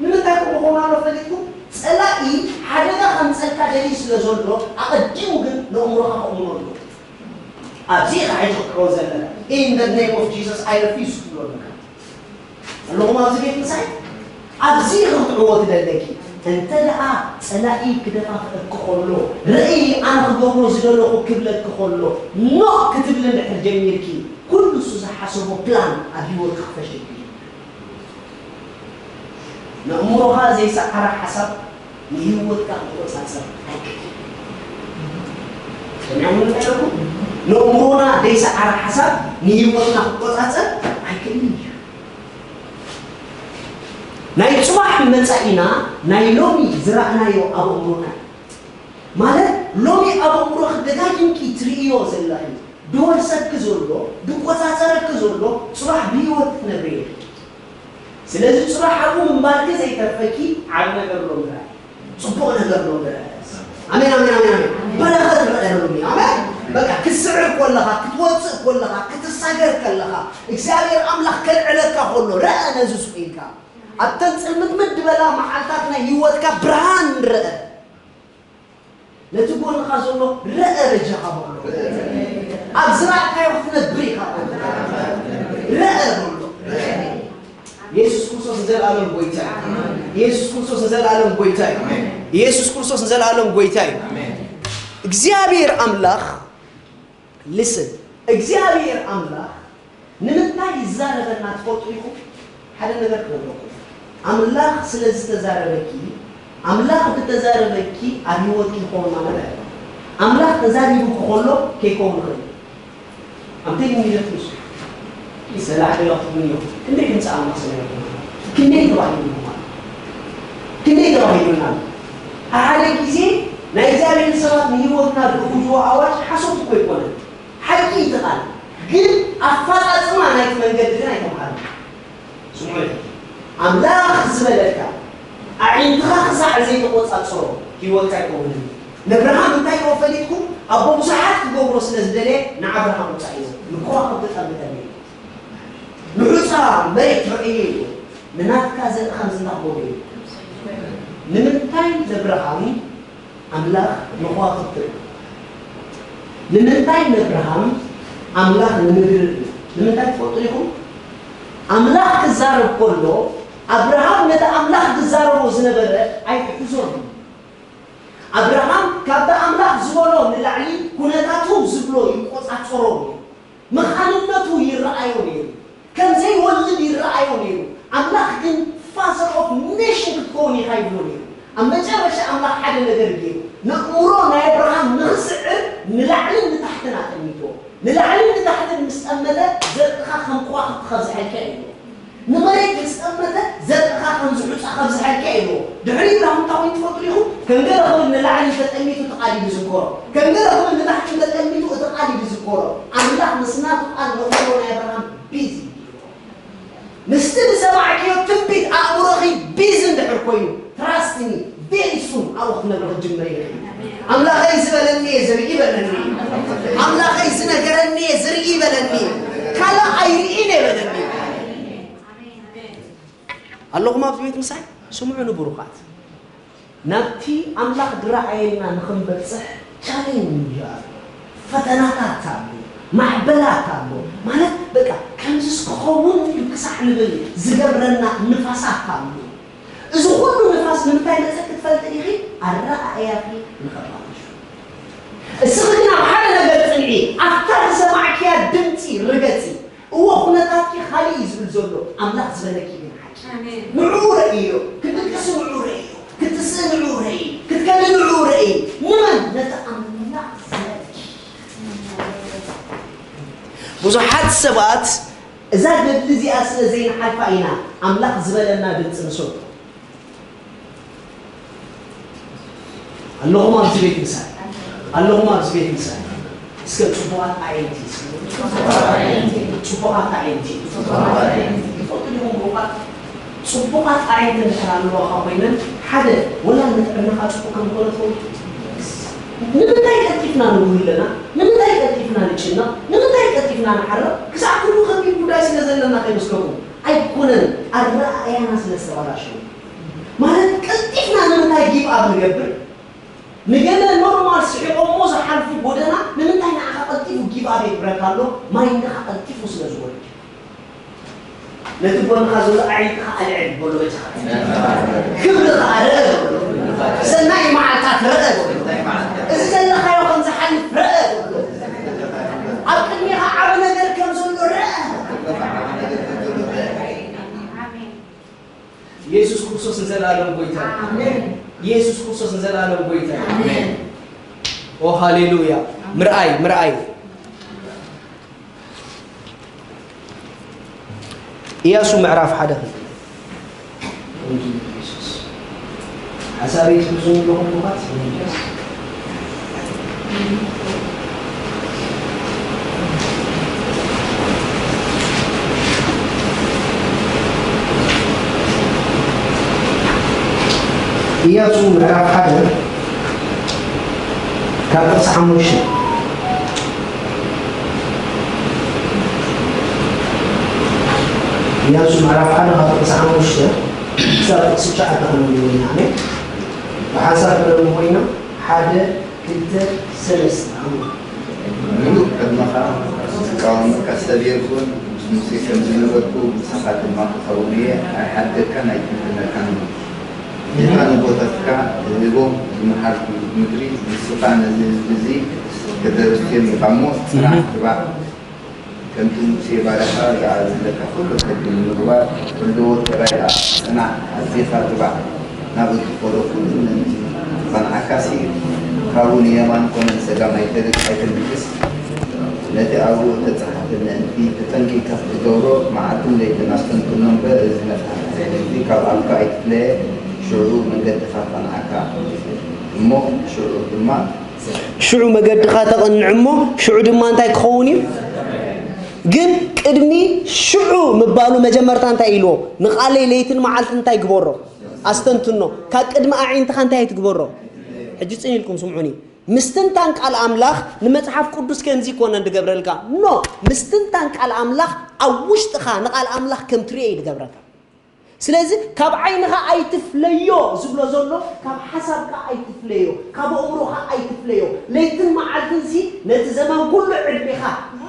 ንምንታይ ከምኡ ኾን ኣሎ ፈሊጥኩም? ጸላኢ ሓደጋ ከምጸልካ ደልዩ ስለ ዘሎ፣ ኣቐዲሙ ግን ንእምሮኻ ከእምሮ ኣለዎ። ኣብዚ ኢኻ ሕጂ ክትዕወት ዘለካ። In the name of Jesus, I refuse ክትብሎ ኣለካ። ኣለኹም ኣብዚ ቤት ምሳይ? ኣብዚ ኢኺ ክትዕወት ዘለኪ። እንተ ደኣ ጸላኢ ክደፋፍኣኪ ከሎ፣ ርእይ ኣነ ክገብሮ ዝደለኹ ክብለኪ ከሎ፣ ኖእ ክትብሊ እንድሕር ጀሚርኪ፣ ኩሉ እሱ ዝሓሰቦ ፕላን ኣብ ህይወትካ ክፈሽለኪ እዩ። ነእምሮኻ ዘይሰዓረ ሓሳብ ንህይወትካ ክቆጻጸር ኣይክእልን። ሰሚዕኩምኒ እንታይ ኢለኩም? ነእምሮና ዘይሰዓረ ሓሳብ ንህይወትና ክቆጻጸር ኣይክእልን እዩ። ናይ ጽባሕ መጻኢና ናይ ሎሚ ዝረኣናዮ ኣብ ኣእምሮና እዩ። ማለት ሎሚ ኣብ ኣእምሮኺ ደጋጊምኪ ትርእዮ ዘለኺ፣ ድወርሰኪ ዘሎ፣ ድቆጻጸረኪ ዘሎ፣ ጽባሕ ብህይወት ክትነብሪ ኢኺ። ስለዚ ጽባሕ ኣብኡ ምንባርኪ ዘይተርፈኪ ዓቢ ነገር ኣሎ ምርኣይ። ጽቡቕ ነገር ኣሎ ምርኣይ። ኣሜን፣ ኣሜን፣ ኣሜን፣ ኣሜን። በረኸት ንርኣየሉ እዩ። ኣሜን። በቃ ክትስዕር ከለኻ፣ ክትወጽእ ከለኻ፣ ክትሳገር ከለኻ፣ እግዚኣብሔር ኣምላኽ ከልዕለካ ከሎ፣ ረኣ ነዚ ስቕ ኢልካ። ኣብተን ጽልምትምት ዝበላ መዓልታት ናይ ህይወትካ ብርሃን ረአ። ነቲ ጎንኻ ዘሎ ረአ በጃኻ በሎ። ኣብ ዝረኣካዮ ክትነብር ኢኻ በሎ። ረአ በሎ። ኢየሱስ ክርስቶስ ንዘለኣለም ጎይታ እዩ። ኢየሱስ ክርስቶስ ንዘለኣለም ጎይታ እዩ። ኢየሱስ ክርስቶስ ንዘለኣለም ጎይታ እዩ። እግዚኣብሔር ኣምላኽ፣ ሊስን፣ እግዚኣብሔር ኣምላኽ ንምንታይ ይዛረበና ትፈልጡ ኢኹም? ሓደ ነገር ክነግረኩም። ኣምላኽ ስለ ዝተዛረበኪ፣ ኣምላኽ እንተዛረበኪ ኣብ ህይወትኪ ይኸውን ማለት ኣይኮነን። ኣምላኽ ተዛሪቡኪ ከሎ ከይከውን ይኽእል እዩ። ኣምተይ ሚለት ንሱ ይሰላሕ ዶ ያኽትብኒ እዮም። ክንደይ ድምፂ ኣምላኽ ሰሚዕኩም? ክንደይ ተባሂሉልኩም? ክንደይ ተባሂሉና? ኣብ ሓደ ግዜ ናይ እግዚኣብሔር ሰባት ንህይወትና ዝእውጅዎ ኣዋጅ ሓሶት እኮ ኣይኮነን። ሓቂ እዩ እቲ ቃል፣ ግን ኣፈጻጽማ ናይቲ መንገዲ ግን ኣይተምሃርናን። ስምዑኒ፣ ኣምላኽ ዝበለካ ኣዒንትኻ ክሳዕ ዘይተቖጻጸሮ ህይወትካ ኣይከውንን። ነብርሃም እንታይ ኢልዎ ፈሊጥኩም? ኣቦ ብዙሓት ክገብሮ ስለ ዝደለየ ንኣብርሃም ውጻእዎ፣ ንከዋኽብቲ ጠምተኒ። ንሑጻ መሬት ረእየ ኢልዎ፣ ንናትካ ዘርኢ ከምዚ እንዳኽበቡ እዩ። ንምንታይ ነብርሃም ኣምላኽ ንኸዋኽብቲ ርእዩ? ንምንታይ ነብርሃም ኣምላኽ ንምድሪ ርእዩ? ንምንታይ ትፈልጡ ዲኹም? ኣምላኽ ክዛረብ ከሎ፣ ኣብርሃም ነቲ ኣምላኽ ክዛረቦ ዝነበረ ኣይሕዞን እዩ። ኣብርሃም ካብቲ ኣምላኽ ዝበሎ ንላዕሊ ኩነታቱ ዝብሎ ይቆጻጸሮ ነይሩ። መኻንነቱ ይረኣዮ ነይሩ። ከም ዘይወልድ ይረኣዮ ነይሩ። ኣምላኽ ግን ፋዘር ኦፍ ኔሽን ክትከውን ኢኻ ይብሎ ነይሩ። ኣብ መጨረሻ ኣምላኽ ሓደ ነገር ገይሩ። ነእምሮ ናይ ኣብርሃም ንኽስዕር ንላዕልን ንታሕትን ኣጠሚትዎ። ንላዕልን ንታሕትን ምስ ጠመተ ዘርእኻ ከም ከዋኽብቲ ከብዝሐልካ እዩ። ንመሬት ምስ ጠመተ ዘርእኻ ከም ዝሑጻ ከብዝሐልካ እዩ። ድሕሪኡ ኢብራሂም እንታይ ኮይኑ ትፈልጡ ዲኹም? ከም ገለ ክብል ንላዕሊ ተጠሚቱ እቲ ቃል እዩ ዝዝከሮ። ከም ገለ ክብል ንታሕቲ ተጠሚቱ እቲ ቃል እዩ ዝዝከሮ። ኣምላኽ ምስ ናቱ ቃል ነእምሮ ናይ ኣብርሃም ቢዚ ምስቲ ዝሰማዕክዮ ትንቢት ኣእምሮኺ ቢዚ እንድሕር ኮይኑ፣ ትራስት ሚ፣ ቬሪ ሱን ኣብኡ ክነብሪ ክጅምር ኢኺ። ኣምላኸይ ዝበለኒ እየ ዝርኢ በለኒ። ኣምላኸይ ዝነገረኒ እየ ዝርኢ በለኒ። ካልእ ኣይርእን እየ በለኒ። ኣለኹም ኣብዚ ቤት ምሳይ? ስምዑኒ ብሩኻት። ናብቲ ኣምላኽ ዝረኣየና ንኽንበጽሕ ቻሌንጅ ኣሎ፣ ፈተናታት ኣሎ፣ ማዕበላት ኣሎ። ማለት በቃ ከምዚስ ክኸውን ኢሉ ክሳዕ ንብል ዝገብረና ንፋሳት ኣሎ። እዚ ኩሉ ንፋስ ንምንታይ መጸ ክትፈልጢ ዲኺ? ኣረኣእያኺ ንኸባላሹ። እስኺ ግን ኣብ ሓደ ነገር ጽንዒ፣ ኣብታ ዝሰማዕክያ ድምጺ ርገጺ። እወ፣ ኩነታትኪ ካልእ እዩ ዝብል ዘሎ፣ ኣምላኽ ዝበለኪ ግን ሓቂ። ኣሜን። ንዕኡ ረእዮ፣ ክትድቅሲ ንዕኡ ረእዮ፣ ክትስእ ንዕኡ ረእይ፣ ክትከዲ ንዕኡ ረእይ። ንመን? ነቲ ኣምላኽ ዝበለኪ። ብዙሓት ሰባት እዛ ገድሊ እዚኣ ስለ ዘይንሓልፋ ኢና ኣምላኽ ዝበለና ድምፂ ንሰምዖ። ኣለኹም ኣብዚ ቤት ምሳይ? ኣለኹም ኣብዚ ቤት ምሳይ? እስከ ጽቡቓት ኣዒንቲ፣ ጽቡቓት ኣዒንቲ፣ ጽቡቓት ኣዒንቲ። ትፈልጡ ዲኹም ብሩኻት? ጽቡቓት ኣዒንቲ እንድሕር ኣለዋኻ ኮይነን፣ ሓደ ወላ ንጥዕናኻ ጽቡቕ ከም ዝኾነ ትፈልጡ? ንምንታይ ቀልጢፍና ንጉሂ ኣለና? ንምንታይ ቀልጢፍና ንጭነቕ? ንምንታይ ቀልጢፍና ንሓርቕ? ክሳዕ ኩሉ ከቢድ ጉዳይ ስለ ዘለና ከይመስለኩም። ኣይኮነን፣ ኣረኣእያና ስለ ዝተበላሸወ። ማለት ቀልጢፍና ንምንታይ ጊቭ ኣፕ ንገብር? ንገለ ኖርማል ስሒቖሞ ዝሓልፉ ጎደና ንምንታይ ንዓኻ ቀልጢፉ ጊቭ ኣፕ የግብረካ ኣሎ? ማይንድኻ ቀልጢፉ ስለ ዝወርድ። ነቲ ጎንኻ ዘሎ ኣዒንትኻ ኣልዕል በሎ በጃኻ። ክብሪ ኸኣ ርአ በሎ። ሰናይ መዓልታት ርአ በሎ። እዚ ዘለኻዮ ከም ዝሓልፍ ርአ በሎ። ኣብ ቅድሜኻ ዓቢ ነገር ከም ዘሎ ርአ። ኢየሱስ ክርስቶስ ንዘለኣለም ጎይታ እዩ። ኣሜን። ኢየሱስ ክርስቶስ ንዘለኣለም ጎይታ እዩ። ኣሜን። ኦ ሃሌሉያ። ምርኣይ፣ ምርኣይ። ኢያሱ ምዕራፍ ሓደ። ሓሳበይ ትሕዙ ኣለኹም ቡኻት? ኢያሱ ምዕራፍ ሓደ ካብ ጥቕሲ ሓሙሽተ። ኢያሱ ምዕራፍ ሓደ ካብ ጥቕሲ ሓሙሽተ ክሳብ ጥቕሲ ትሽዓተ ከነንብቦ ኢና። ኣሜን። ብሓንሳብ ከነንብቦ ኢና። ሓደ፣ ክልተ፣ ሰለስተ። ኣሜን። ምሉእ ቅድመኻ ዝቃወመካ ሰብ የልቦን፣ ምስ ሙሴ ከም ዝነበርኩ ምሳኻ ድማ ክኸውን እየ፣ ኣይሓድገካን ኣይክንክነካን። ጌታ ንኣቦታትካ ዝህቦም ዝመሓልኩ ምድሪ፣ ንስኻ ነዚ ህዝቢ እዚ ከተርስዮም ኢኻ እሞ፣ ጽናሕ እህ። ትባዕ። ከምቲ ሙሴ ባርያኻ ዝኣዘዘካ ኩሉ ሕጊ ንምግባር፣ ህልዎ ጥራይ ደኣ ጽናሕ፣ ኣዚኻ ትባዕ። ናብ እትኸዶ ኩሉ ምእንቲ ኸንዓካሲ፣ ካብኡ ንየማን ኮነ ንጸጋም ኣይተርቅ፣ ኣይተንክስ። ነቲ ኣብኡ እተጻሕፈ ምእንቲ ተጠንቂቕካ ክትገብሮ፣ መዓልትን ለይትን ኣስተንትኖ እምበር፣ እዚ መጽሓፍ እዚ ካብ ኣፍካ ኣይትፍለየ፣ ሽዑ መንገድኻ ከቕንዓካ እሞ፣ ሽዑ ድማ ሽዑ መገድኻ ተቕንዕ እሞ፣ ሽዑ ድማ እንታይ ክኸውን እዩ? ግን ቅድሚ ሽዑ ምባሉ መጀመርታ እንታይ ኢልዎ? ንቓለይ ለይትን መዓልትን እንታይ ግበሮ? ኣስተንትኖ። ካብ ቅድሚ ኣዒንትኻ እንታይ ኣይትግበሮ? ሕጂ ጽን ኢልኩም ስምዑኒ። ምስትንታን ቃል ኣምላኽ ንመጽሓፍ ቅዱስ ከምዚ ይኮነን ዝገብረልካ። ኖ፣ ምስትንታን ቃል ኣምላኽ ኣብ ውሽጥኻ ንቓል ኣምላኽ ከም ትርእዮ እዩ ዝገብረልካ። ስለዚ ካብ ዓይንኻ ኣይትፍለዮ ዝብሎ ዘሎ፣ ካብ ሓሳብካ ኣይትፍለዮ፣ ካብ ኣእምሮኻ ኣይትፍለዮ። ለይትን መዓልትንሲ ነቲ ዘመን ኩሉ ዕድሜኻ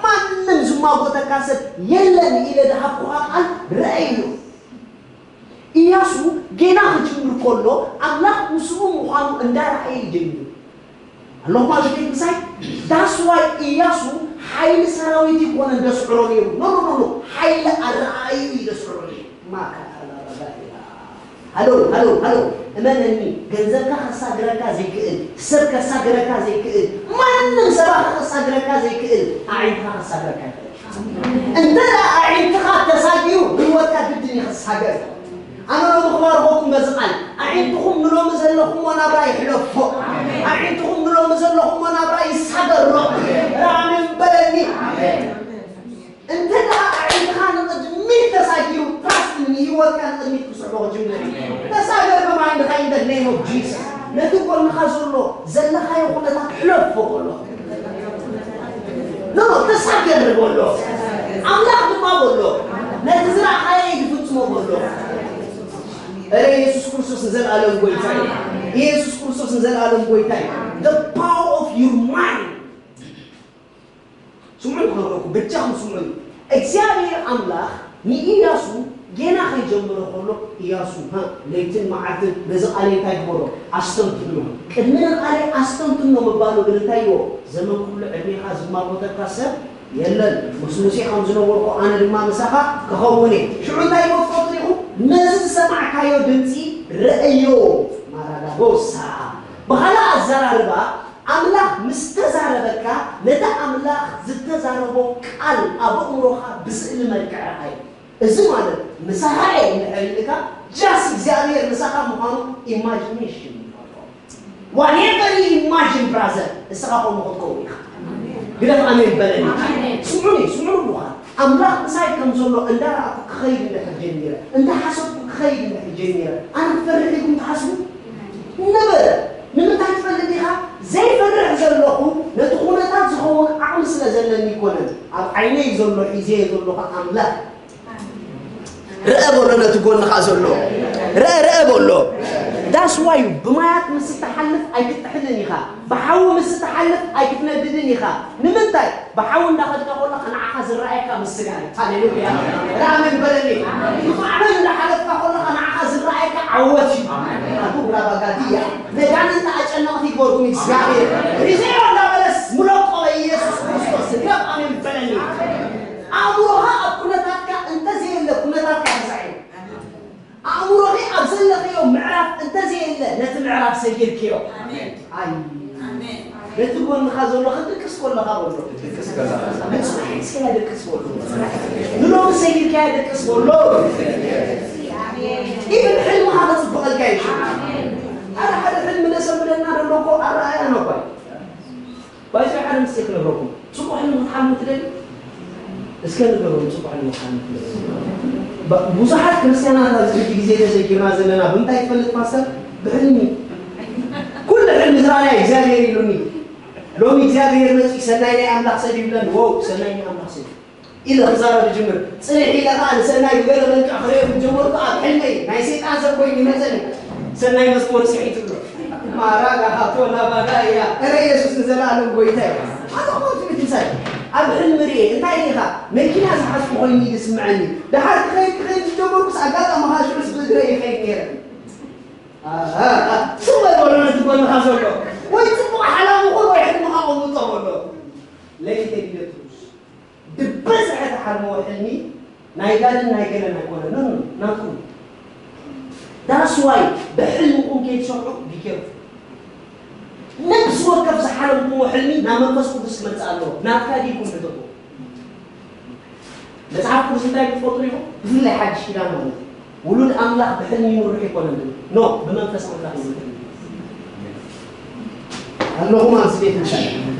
ማንም ዝማጎተካ ሰብ የለን ኢለ ዝሃብኩኻ ቃል ርኣዮ። ኢያሱ ጌና ክጅምር ከሎ ኣምላኽ ምስኡ ምዃኑ እንዳረኣየ እዩ ጀሚሩ። ኣለኹም ኣብ ቤት ምሳይ? That's why ኢያሱ ሓይሊ ሰራዊት ይኮነን ዘስዕሮ ነይሩ። ኖ፣ ኖ፣ ኖ፣ ኖ። ሓይሊ ኣረኣእዩ እዩ ዘስዕሮ ነይሩ። ማካታላ ባባያ። ሃሎ፣ ሃሎ፣ ሃሎ። እመነኒ፣ ገንዘብካ ከሳግረካ ዘይክእል፣ ሰብ ከሳግረካ ዘይክእል፣ ማንም ሰባኺ ከሳግረካ ዘይክእል፣ ኣዒንትኻ ከሳግረካ ይኽእል። እንተ ደኣ ኣዒንትኻ ተሳጊሩ፣ ህይወትካ ግድን እዩ ክሳገር። ኣነ ሎሚ ክባርኸኩም በዚ ቃል፣ ኣዒንትኹም ንሎሚ ዘለኹምዎ ናብራ ይሕለፎ። ኣዒንትኹም ንሎሚ ዘለኹምዎ ናብራ ይሳገሮ። ራሜን በለኒ። እንተ ደኣ ኣዒንትኻ ንቕድሚት ተሳጊሩ፣ trust me፣ ህይወትካ ንቕድሚት ክስሕቦ ክጅምር እዩ። ተሳገር ብማይ ንኸይድ in the name of Jesus። ነቲ ጎንኻ ዘሎ ዘለኻዮ ኩነታት ሕለፎ ከሎ። ኖ፣ ኖ፣ ተሳገር በሎ። ኣምላኽ ድማ በሎ፣ ነቲ ዝረኣኻዮ ይፍጽሞ በሎ። እረ ኢየሱስ ክርስቶስ ንዘለኣለም ጎይታ እዩ። ኢየሱስ ክርስቶስ ንዘለኣለም ጎይታ እዩ። The power of your mind። ስምዑ ክነግረኩም፣ በጃኹም ስምዑ። እግዚኣብሔር ኣምላኽ ንኢያሱ ጌና ከይጀመረ ከሎ፣ ኢያሱ፣ ሃ፣ ለይትን መዓልትን ነዚ ቃለይ እንታይ ግበሮ? ኣስተንትኖ። ቅድሚ ንቃለይ ኣስተንትኖ ምባሉ ግን እንታይ እዮ? ዘመን ኩሉ ዕድሜኻ ዝማጎተካ ሰብ የለን። ምስ ሙሴ ከም ዝነበርኩ ኣነ ድማ ምሳኻ ክኸውን እየ። ሽዑ እንታይ ኢልዎ ትፈልጡ ዲኹም? ነዚ ዝሰማዕካዮ ድምፂ ርኣዮ። ማራዳጎሳ። ብኻልእ ኣዘራርባ፣ ኣምላኽ ምስ ተዛረበካ፣ ነቲ ኣምላኽ ዝተዛረቦ ቃል ኣብ ኣእምሮኻ ብስእሊ መልክዕ ረኣዮ። እዚ ማለት ምሳኻ እንድሕር ኢልካ፣ ጃስ እግዚኣብሔር ምሳኻ ምዃኑ ኢማጂኔሽን ይፈጥሮ። Whatever you imagine, brother፣ ንስኻ ከምኡ ክትከውን ኢኻ። ግደፍ ኣሜን በለኒ። ኣሜን። ስምዑኒ፣ ስምዑ ብዃን። ኣምላኽ ምሳይ ከም ዘሎ እንዳረኣኩ ክኸይድ እንድሕር ጀሚረ፣ እንዳሓሰብኩ ክኸይድ እንድሕር ጀሚረ፣ ኣነ ክፈርሕ ኢልኩም ትሓስቡ? ነበረ። ንምንታይ ትፈልጥ ኢኻ? ዘይፈርሕ ዘለኹ፣ ነቲ ኩነታት ዝኸውን ዓቕሚ ስለ ዘለኒ ኣይኮነን። ኣብ ዓይነይ ዘሎ ሒዘዮ ዘለኹ ኣምላኽ። ርአ በሎ ነቲ ጎንኻ ዘሎ። ርአ፣ ርአ በሎ። That's why ብማያት ምስ እትሓልፍ ኣይክትጥሕልን ኢኻ፣ ብሓዊ ምስ እትሓልፍ ኣይክትነድድን ኢኻ። ንምንታይ? ብሓዊ እንዳኸድካ ከለኻ ንዓኻ ዝረኣየካ ምስጋና። ሃሌሉያ። ራመን በለኒ። ብማዕበል እንዳሓለፍካ ከለኻ ንዓኻ ዝረኣየካ ዓወት እዩ። ኣቱ ብራባጋትያ። ነጋንንታ ኣጨነቕቲ ይግበርኩም እግዚኣብሔር። ሪዘዮ እንዳበለስ ሙለቆ ኢየሱስ ክርስቶስ። ስግረብ ኣሜን በለኒ። ኣእምሮኻ ኣብ ኩነታትካ እንተዘየለ ኩነታትካ ተሳዒሩ። ኣእምሮኺ ኣብ ዘለኽዮ ምዕራፍ እንተዘየለ ነቲ ምዕራፍ ሰጊርክዮ። ኣሜን። ኣይ። ኣሜን። ነቲ ጎንኻ ዘሎ ክትድቅስ ከለኻ በሎ። ክትድቅስ ከለኻ። ንጽባሕ እስከ ደቅስ በሎ። ንሎሚ ሰጊርካ ደቅስ በሎ። ኣሜን። ኢብን ሕልምኻ ክጽብቐልካ ይሽም። ኣረ ሓደ ሕልሚ ነሰምረና ዘሎ እኮ ኣረኣያ ነው እኮ። ባይዞ ሓደ ምስጢር ክነግረኩም። ጽቡቕ ሕልሚ ክትሓልሙ ትደልዩ? እስከ ንገሩን ጽቡቕ ሕልሚ ክትሓልሙ ትደልዩ? ባ-፣ ብዙሓት ክርስትያናት ኣብዚ ሕጂ ግዜ ተሰጊርና ዘለና ብምንታይ ትፈልጥ ፓስተር? ብሕልሚ። ኩሉ ሕልሚ ዝረኣየ እግዚኣብሔር ኢሉኒ። ሎሚ እግዚኣብሔር መጺኡ ሰናይ ናይ ኣምላኽ ሰብ ይብለኒ። ዎው፣ ሰናይ ናይ ኣምላኽ ሰብ ኢለ ክዛረብ እጅምር። ጽንሕ ኢለ ኸኣ ንሰናይ ብገለ መልክዕ ክርእዮ ምስ ጀመርኩ ኣብ ሕልመይ ናይ ሰይጣን ሰብ ኮይኑ ይመጸኒ። ሰናይ መስመሩ ስሒቱ ኣሎ። ማራ ጋሃቶ ናባዳ እያ። እረ ኢየሱስ ንዘለኣለም ጎይታ እዩ። ኣነ እኮ እቲ ምትንሳይ ኣብ ሕልሚ ርእየ። እንታይ ኢኻ? መኪና ዝሓዝኩ ኮይኑ እዩ ዝስምዐኒ። ደሓር ክኸይድ ክኸይድ ዝጀመርኩስ ኣጋጣሚ ኸኣ ሽዑስ ብእግረይ ይኸይድ ነይረ። ኣሃ፣ ስቕ በል በሎ ነቲ ጎንኻ ዘሎ። ወይ ጽቡቕ ሓላም ይኹን ወይ ሕልምኻ ቀውጾ በሎ። ለይቲ ዲለ ትሩስ። ዝበዝሐ ትሓልምዎ ሕልሚ ናይ ጋልን ናይ ገለን ኣይኮነን። ኖ፣ ኖ፣ ናትኩም። That's why ብሕልምኹም ከይትሰርሑ be careful። ነብሲ ወከፍ ዝሓለምኩዎ ሕልሚ ናብ መንፈስ ቅዱስ ክመጽእ ኣለዎ። ናትካ ድዩ ኢልኩም ሕተትዎ። መጽሓፍ ቅዱስ እንታይ ክትፈልጡ ኢኹም? ብፍላይ ሓድሽ ኪዳን ማለት እዩ። ውሉድ ኣምላኽ ብሕልሚ ይምርሑ ኣይኮነን ዝብል። ኖ፣ ብመንፈስ ኣምላኽ ይምርሑ። ኣለኹም ኣብዚ ቤት ምሻ።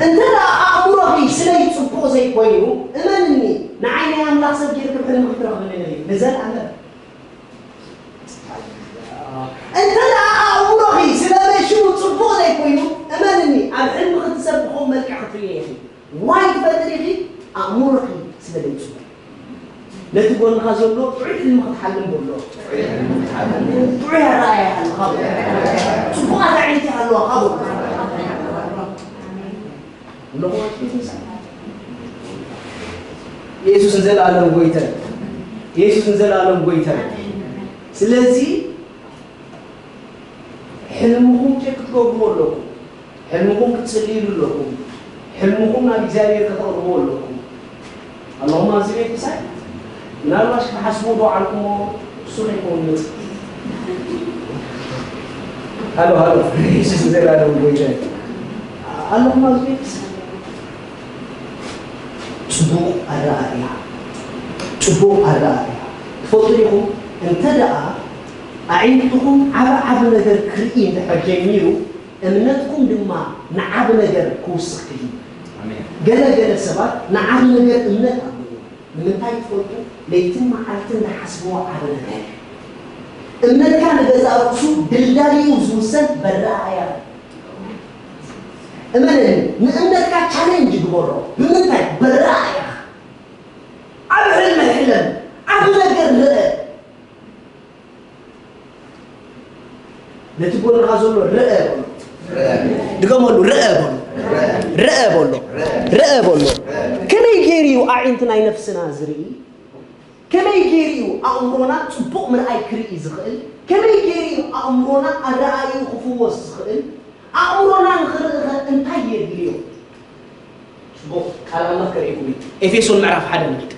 እንተ ደኣ ኣእምሮኺ ስለይ ጽቡቕ ዘይኮይኑ፣ እመንኒ፣ ንዓይ ናይ ኣምላኽ ሰብ ጌርኪ ብሕልሚ ክትረኽብኒ ኢኺ። ንዘለኣለም። እንተ ደኣ ኣእምሮኺ ስለ መሽሙ ጽቡቕ ዘይኮይኑ፣ እመንኒ፣ ኣብ ሕልሚ ክትሰብኾም መልክዕ ክትርእዮ ኢኺ። ዋይ ትፈጥር ኢኺ? ኣእምሮኺ ስለ ዘይጽቡቕ። ነቲ ጎንኻ ዘሎ ጥዑይ ሕልሚ ክትሓልም በሎ። ጥዑይ ኣረኣእያ ይሃልኻ በሎ። ጽቡቓት ኣዒንቲ ይሃልዋኻ በሎ። ኣለኹም ኣትሌት ምሳሌ። ኢየሱስ ንዘለኣለም ጎይታ እዩ። ኢየሱስ ንዘለኣለም ጎይታ እዩ። ስለዚ ሕልምኹም ቼክ ክትገብርዎ ኣለኩም። ሕልምኹም ክትጽልይሉ ኣለኩም። ሕልምኹም ናብ እግዚኣብሔር ከተቕርብዎ ኣለኩም። ኣለኹም ኣብዚ ቤት ምሳይ? ምናልባሽ ክትሓስብዎ ዶ ዓልኩሞ? እሱ ከይከውን መጽእ። ሃሎ፣ ሃሎ። ኢየሱስ ንዘለኣለም ጎይታ እዩ። ኣለኹም ኣብዚ ቤት ምሳይ? ጽቡቕ ኣረኣእያ። ጽቡቕ ኣረኣእያ። ትፈልጡ ዲኹም? እንተ ደኣ ኣዒንትኹም ዓቢ ዓቢ ነገር ክርኢ እንድሕር ጀሚሩ፣ እምነትኩም ድማ ንዓቢ ነገር ክውስኽ እዩ። ኣሜን። ገለ ገለ ሰባት ንዓቢ ነገር እምነት ኣለዎም። ንምንታይ ትፈልጡ? ለይትን መዓልትን ዝሓስብዎ ዓቢ ነገር እዩ። እምነትካ ንገዛእ ርእሱ ድልዳልኡ ዝውሰን በረኣእያ እዩ። እመነኒ፣ ንእምነትካ ቻሌንጅ ግበሮ። ብምንታይ? በረኣእያ። ዓቢ ሕልሚ ሕለም። ዓቢ ነገር ርእ። ነቲ ጎንኻ ዘሎ ርእ በሎ። ድገመሉ፣ ርእ በሎ። ርእ በሎ። ርእ በሎ። ከመይ ገይሩ እዩ ኣዒንቲ ናይ ነፍስና ዝርኢ? ከመይ ገይሩ እዩ ኣእምሮና ጽቡቕ ምርኣይ ክርኢ ዝኽእል? ከመይ ገይሩ እዩ ኣእምሮና ኣረኣእዩ ክፍወስ ዝኽእል? ኣእምሮና ንኽርኢ ኸ እንታይ የድልዮ? ጽቡቕ ቃል ኣምላኽ ከርእየኩም እዩ። ኤፌሶን ምዕራፍ ሓደ ንኺድ።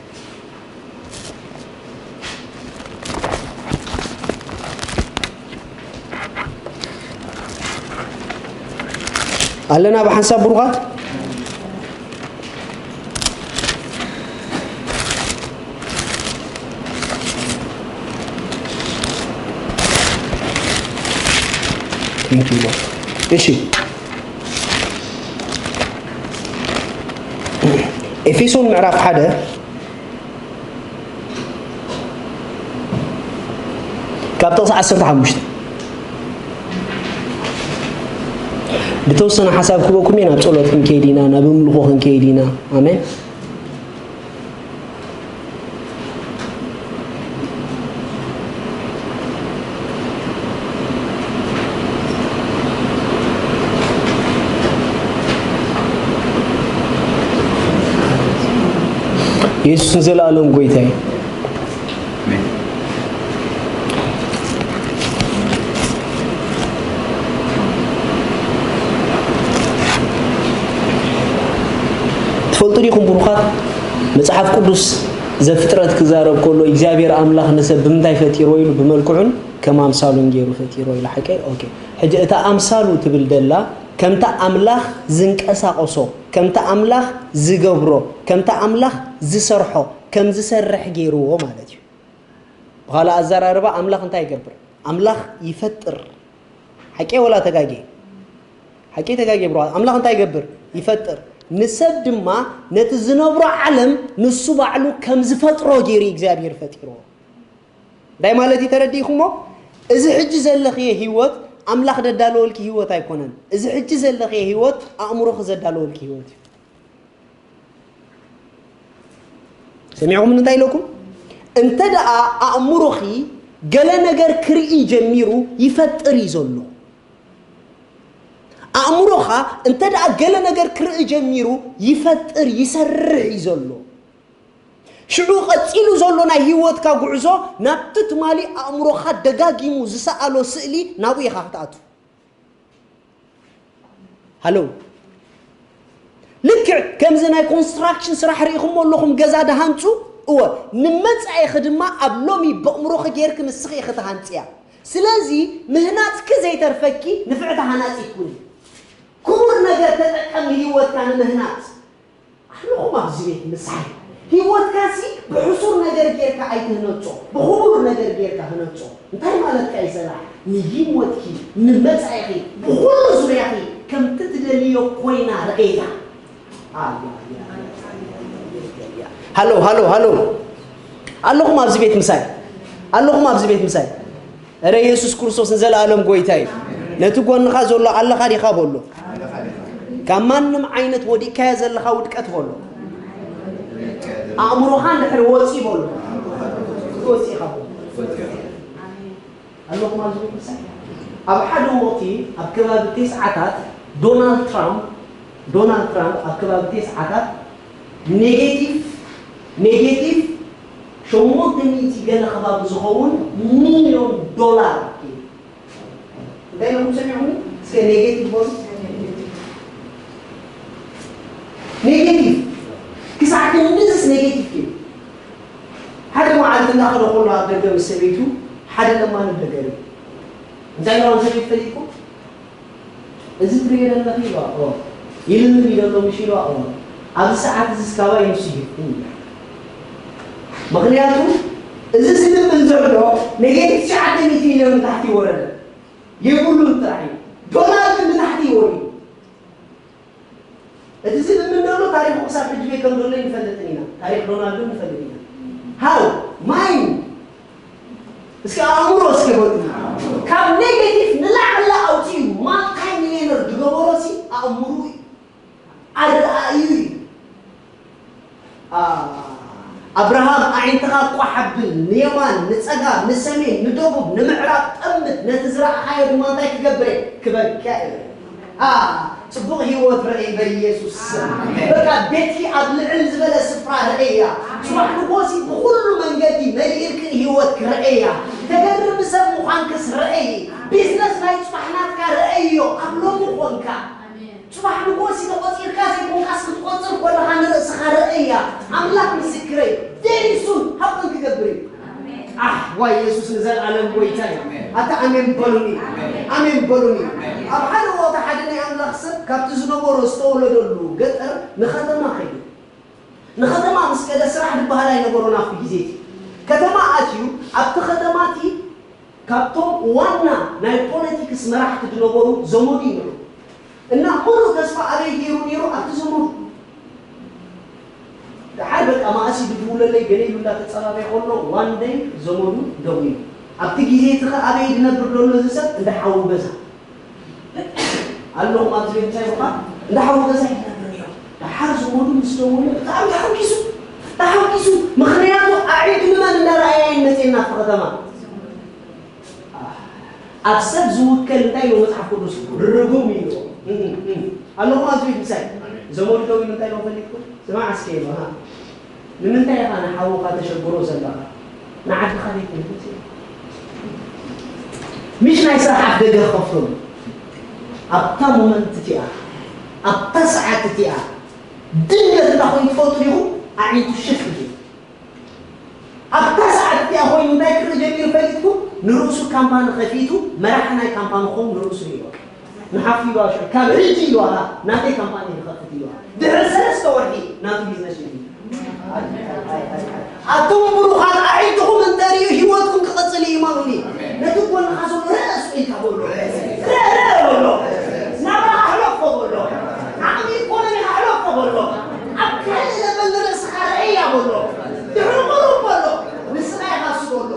ኣለና ብሓንሳብ ብሩኻት? Thank you, Lord. እሺ፣ ኤፌሶን ምዕራፍ ሓደ ካብ ጥቕሲ ዓሰርተ ሓሙሽተ። ብተወሰነ ሓሳብ ክበኩም እየ። ናብ ጸሎት ክንከይድ ኢና፣ ናብ ምልኾ ክንከይድ ኢና። ኣሜን። የሱስ ንዘለኣለም ጎይታ እዩ። ትፈልጡ ዲኹም ብሩኻት፣ መጽሓፍ ቅዱስ ዘፍጥረት ክዛረብ ከሎ እግዚኣብሔር ኣምላኽ ንሰብ ብምንታይ ፈጢርዎ ኢሉ ብመልክዑን ከም ኣምሳሉን ገይሩ ፈጢርዎ ኢሉ ሓቀይ። ኦኬ፣ ሕጂ እታ ኣምሳሉ ትብል ደላ ከምታ ኣምላኽ ዝንቀሳቐሶ፣ ከምታ ኣምላኽ ዝገብሮ፣ ከምታ ኣምላኽ ዝሰርሖ ከም ዝሰርሕ ገይርዎ ማለት እዩ። ብኻልእ ኣዘራርባ ኣምላኽ እንታይ ይገብር? ኣምላኽ ይፈጥር። ሓቂ ወላ ተጋጌ? ሓቂ ተጋጌ ብሮ። ኣምላኽ እንታይ ይገብር? ይፈጥር። ንሰብ ድማ ነቲ ዝነብሮ ዓለም ንሱ ባዕሉ ከም ዝፈጥሮ ገይሩ እግዚኣብሔር ፈጢርዎ። እንታይ ማለት እዩ ተረዲእኹሞ? እዚ ሕጂ ዘለኽዮ ህይወት ኣምላኽ ደዳለወልኪ ህይወት ኣይኮነን። እዚ ሕጂ ዘለኽዮ ህይወት ኣእምሮኺ ዘዳለወልኪ ህይወት እዩ። ሰሚዕኹም እንታይ ኢለኩም? እንተ ደኣ ኣእምሮኺ ገለ ነገር ክርኢ ጀሚሩ ይፈጥር እዩ ዘሎ። ኣእምሮኻ እንተ ደኣ ገለ ነገር ክርኢ ጀሚሩ ይፈጥር፣ ይሰርሕ እዩ ዘሎ። ሽዑ ቀጺሉ ዘሎ ናይ ህይወትካ ጉዕዞ ናብቲ ትማሊ ኣእምሮኻ ደጋጊሙ ዝሰኣሎ ስእሊ ናብኡ ኢኻ ክትኣቱ። ሃሎ፣ ልክዕ ከምዚ ናይ ኮንስትራክሽን ስራሕ ርኢኹሞ ኣለኹም፣ ገዛ ድሃንጹ። እወ፣ ንመጻኢኺ ድማ ኣብ ሎሚ በእምሮኺ ጌርኪ ንስኺ ኢኺ ትሃንጽያ። ስለዚ ምህናጽኪ ዘይተርፈኪ ንፍዕቲ ሃናጺት ኩኒ። ክቡር ነገር ተጠቀም ንህይወትካ ንምህናጽ። ኣለኹም ኣብዚ ቤት ምሳይ። ህይወትካሲ ብሕሱር ነገር ጌርካ ኣይትህነጾ፣ ብኽቡር ነገር ጌርካ ህነጾ። እንታይ ማለትካ እዩ ሰላሕ? ንህይወትኪ፣ ንመጻኢኺ፣ ብኹሉ ዙርያኺ ከምቲ ትደልዮ ኮይና ርኣያ። ኣያ፣ ኣያ፣ ኣያ፣ ኣያ፣ ኣያ፣ ኣያ። ሃሎ፣ ሃሎ፣ ሃሎ። ኣለኹም ኣብዚ ቤት ምሳይ? ኣለኹም ኣብዚ ቤት ምሳይ? እረ የሱስ ክርስቶስ ንዘለኣለም ጎይታ እዩ። ነቲ ጎንኻ ዘሎ ኣለኻ ዲኻ በሎ። ካብ ማንም ዓይነት ወዲቅካዮ ዘለኻ ውድቀት በሎ። ኣእምሮኻ እንድሕር ወፂ በሎ። ወፂ ኢኻ በሎ። ኣለኹም ኣብዚ ቤተሰብ? ኣብ ሓደ ወቕቲ ኣብ ከባቢ ቴስዓታት ዶናልድ ትራምፕ፣ ዶናልድ ትራምፕ ኣብ ከባቢ ቴስዓታት ኔጌቲቭ፣ ኔጌቲቭ ሸሞንተ ሚእቲ ገለ ከባቢ ዝኸውን ሚልዮን ዶላር። እንታይ ኢለኩም ሰሚዕኹም? እስከ ኔጌቲቭ በሉ። ኔጌቲቭ። ክሳዕ ክንድዝስ ኔጌቲቭ እዩ። ሓደ መዓልቲ እንዳኸደ ከሎ ኣብ ደገ ምስ ሰበይቱ ሓደ ለማኒ ደገ ርኢ። እንታይ ኢልዋ ንሰበይቱ ፈሊጥኩም? "እዚ ትርእዮ ዘለኺ" ኢልዋ። "እወ። ይልምን እዩ ዘሎ ምሽ?" ኢልዋ። "እወ። ኣብዚ ሰዓት እዚ ስካባይ ንሱ ይህብኩም" ኢልዋ። ምኽንያቱ እዚ ዝልምን ዘሎ ኔጌቲቭ ትሽዓተ ሚእቲ ሚልዮን ንታሕቲ ይወረደ። የብሉን ጥራሕ እዩ። ዶላር ግን ንታሕቲ ይወርድ። እቲ ዝልምን ዘሎ ታሪኹ ክሳብ ሕጂ በይ ከም ዘሎ ይንፈልጥን ኢና። ታሪኽ ዶናልድ ንፈልጥ ኢና። ሃው ማይን እስኪ ኣእምሮ እስኪ በሉ። ካብ ኔጌቲቭ ንላዕሊ ኣውፂኡ ማልታይ ሚሊዮነር ዝገበሮ ሲ ኣእምሩ እዩ። ኣረኣእዩ እዩ። ኣ-፣ ኣብርሃም ኣዒንትኻ ቋሕ ኣብል፣ ንየማን፣ ንጸጋም፣ ንሰሜን፣ ንደቡብ፣ ንምዕራብ ጠምት፣ ነቲ ዝረኣኻዮ ድማ እንታይ ክገብር እየ? ክበልካ እየ። ኣ፣ ጽቡቕ ህይወት ርኣይ በኢየሱስ ስም። ኣሜን። በቃ ቤትኪ ኣብ ልዕል ዝበለ ስፍራ ርኣያ። ጽባሕ ንጎሲ ብኹሉ መንገዲ መሊእልክን ህይወት ክርኣያ። ተገርሚ ሰብ ምዃንክስ ርኣይ። ቢዝነስ ናይ ጽባሕ ናትካ ርኣዮ። ኣብ ሎሚ ኾንካ። ኣሜን። ጽባሕ ንጎሲ ተቖጺርካ ዘይኮንካስ ክትቆጽር ከለኻ ንርእስኻ ርኣያ። ኣምላኽ ምስክረይ። ዴሪሱን ሃብን ክገብር እዩ። ኣሜን። ኣሕ፣ ዋይ የሱስ ንዘለኣለም ጎይታ እዩ። ኣሜን። ኣታ ኣሜን በሉኒ። ኣሜን። ኣሜን በሉኒ። ኣሜን። ኣብ ሓደ ቦታ ሓደ ናይ ኣምላኽ ሰብ ካብቲ ዝነበሮ ዝተወለደሉ ገጠር ንኸተማ ከይዱ። ንኸተማ ምስ ከደ ስራሕ ዝበሃል ኣይነበሮን ኣብቲ ግዜ እቲ። ከተማ ኣትዩ ኣብቲ ከተማ እቲ ካብቶም ዋና ናይ ፖለቲክስ መራሕቲ ዝነበሩ ዘመዱ ይንዑ። እና ሙሉእ ተስፋ ኣበይ ገይሩ ነይሩ? ኣብቲ ዘመዱ። ደሓር በቃ ማእሲ ድውለለይ ገለ ኢሉ እንዳተጸባበየ ከሎ ዋን ደይ ዘመዱ ደዊሉ። ኣብቲ ግዜ እቲ ኸ ኣበይ ዝነብር ዘሎ እዚ ሰብ? እንዳ ሓዉ ገዛ። ኣለኹም ኣብዚ ቤት እንታይ ቦታ? እንዳ ሓዉ ገዛ ይነብር ነይሩ። ደሓር ዘመዱ ምስ ደወለ ብጣዕሚ ተሓጒሱ። ተሓጒሱ። ምኽንያቱ ኣዒንቱ ንመን እንዳረኣየ እዩ መፅኤና ኣብቲ ከተማ? ኣብ ሰብ ዝውከል እንታይ ኢሉ መጽሓፍ ቅዱስ? ርጉም እዩ። እም፣ እም። ኣለኹም ኣብዚ ቤት ምሳይ? ዘመዱ ደው ኢሉ እንታይ ኢሉ ፈሊጥኩም? ስማዕ እስኪ ኢሉ፣ ሃ? ንምንታይ ኢኻ ንሓውኻ ተሸግሮ ዘለኻ? ንዓድኻ ዘይትምህት ኢኻ። ምሽ ናይ ስራሕ ኣፍ ደገ ክኸፍተሉ። ኣብታ ሞመንት እቲኣ፣ ኣብታ ሰዓት እቲኣ፣ ድንገት እንዳ ኮይኑ ትፈልጡ ዲኹም? ኣዒንቱ ሽፍ ኢሉ። ኣብታ ሰዓት እቲኣ ኮይኑ እንታይ ክርኢ ጀሚሩ ፈሊጥኩም? ንርእሱ ካምፓኒ ከፊቱ፣ መራሒ ናይ ካምፓኒ ክኸውን ንርእሱ ርእዮ። ንሓፍ ኢልዋ ሽዑ፣ ካብ ሕጂ ኢልዋ፣ ናተይ ካምፓኒ ይኸፍት ኢልዋ። ድሕሪ ሰለስተ ወርሒ ናቱ ቢዝነስ ይድዩ። ኣቱም ብሩኻት ኣዒንትኹም እንተርእዩ ህይወትኩም ክቕጽል እዩ፣ እመኑኒ። ነቲ ጎንኻ ዘሎ ርእ እስኡ ኢልካ በሎ። ርእ፣ ርእ በሎ። ናብራኻ ሕለፎ በሎ። ዓቕሚ ኢኮኖሚኻ ሕለፎ በሎ። ኣብ ካልእ ለበል ንርእስኻ ርኣያ በሎ። ድሕሪ ቁሩብ በሎ። ንስኻ ኢኻ እሱ በሎ።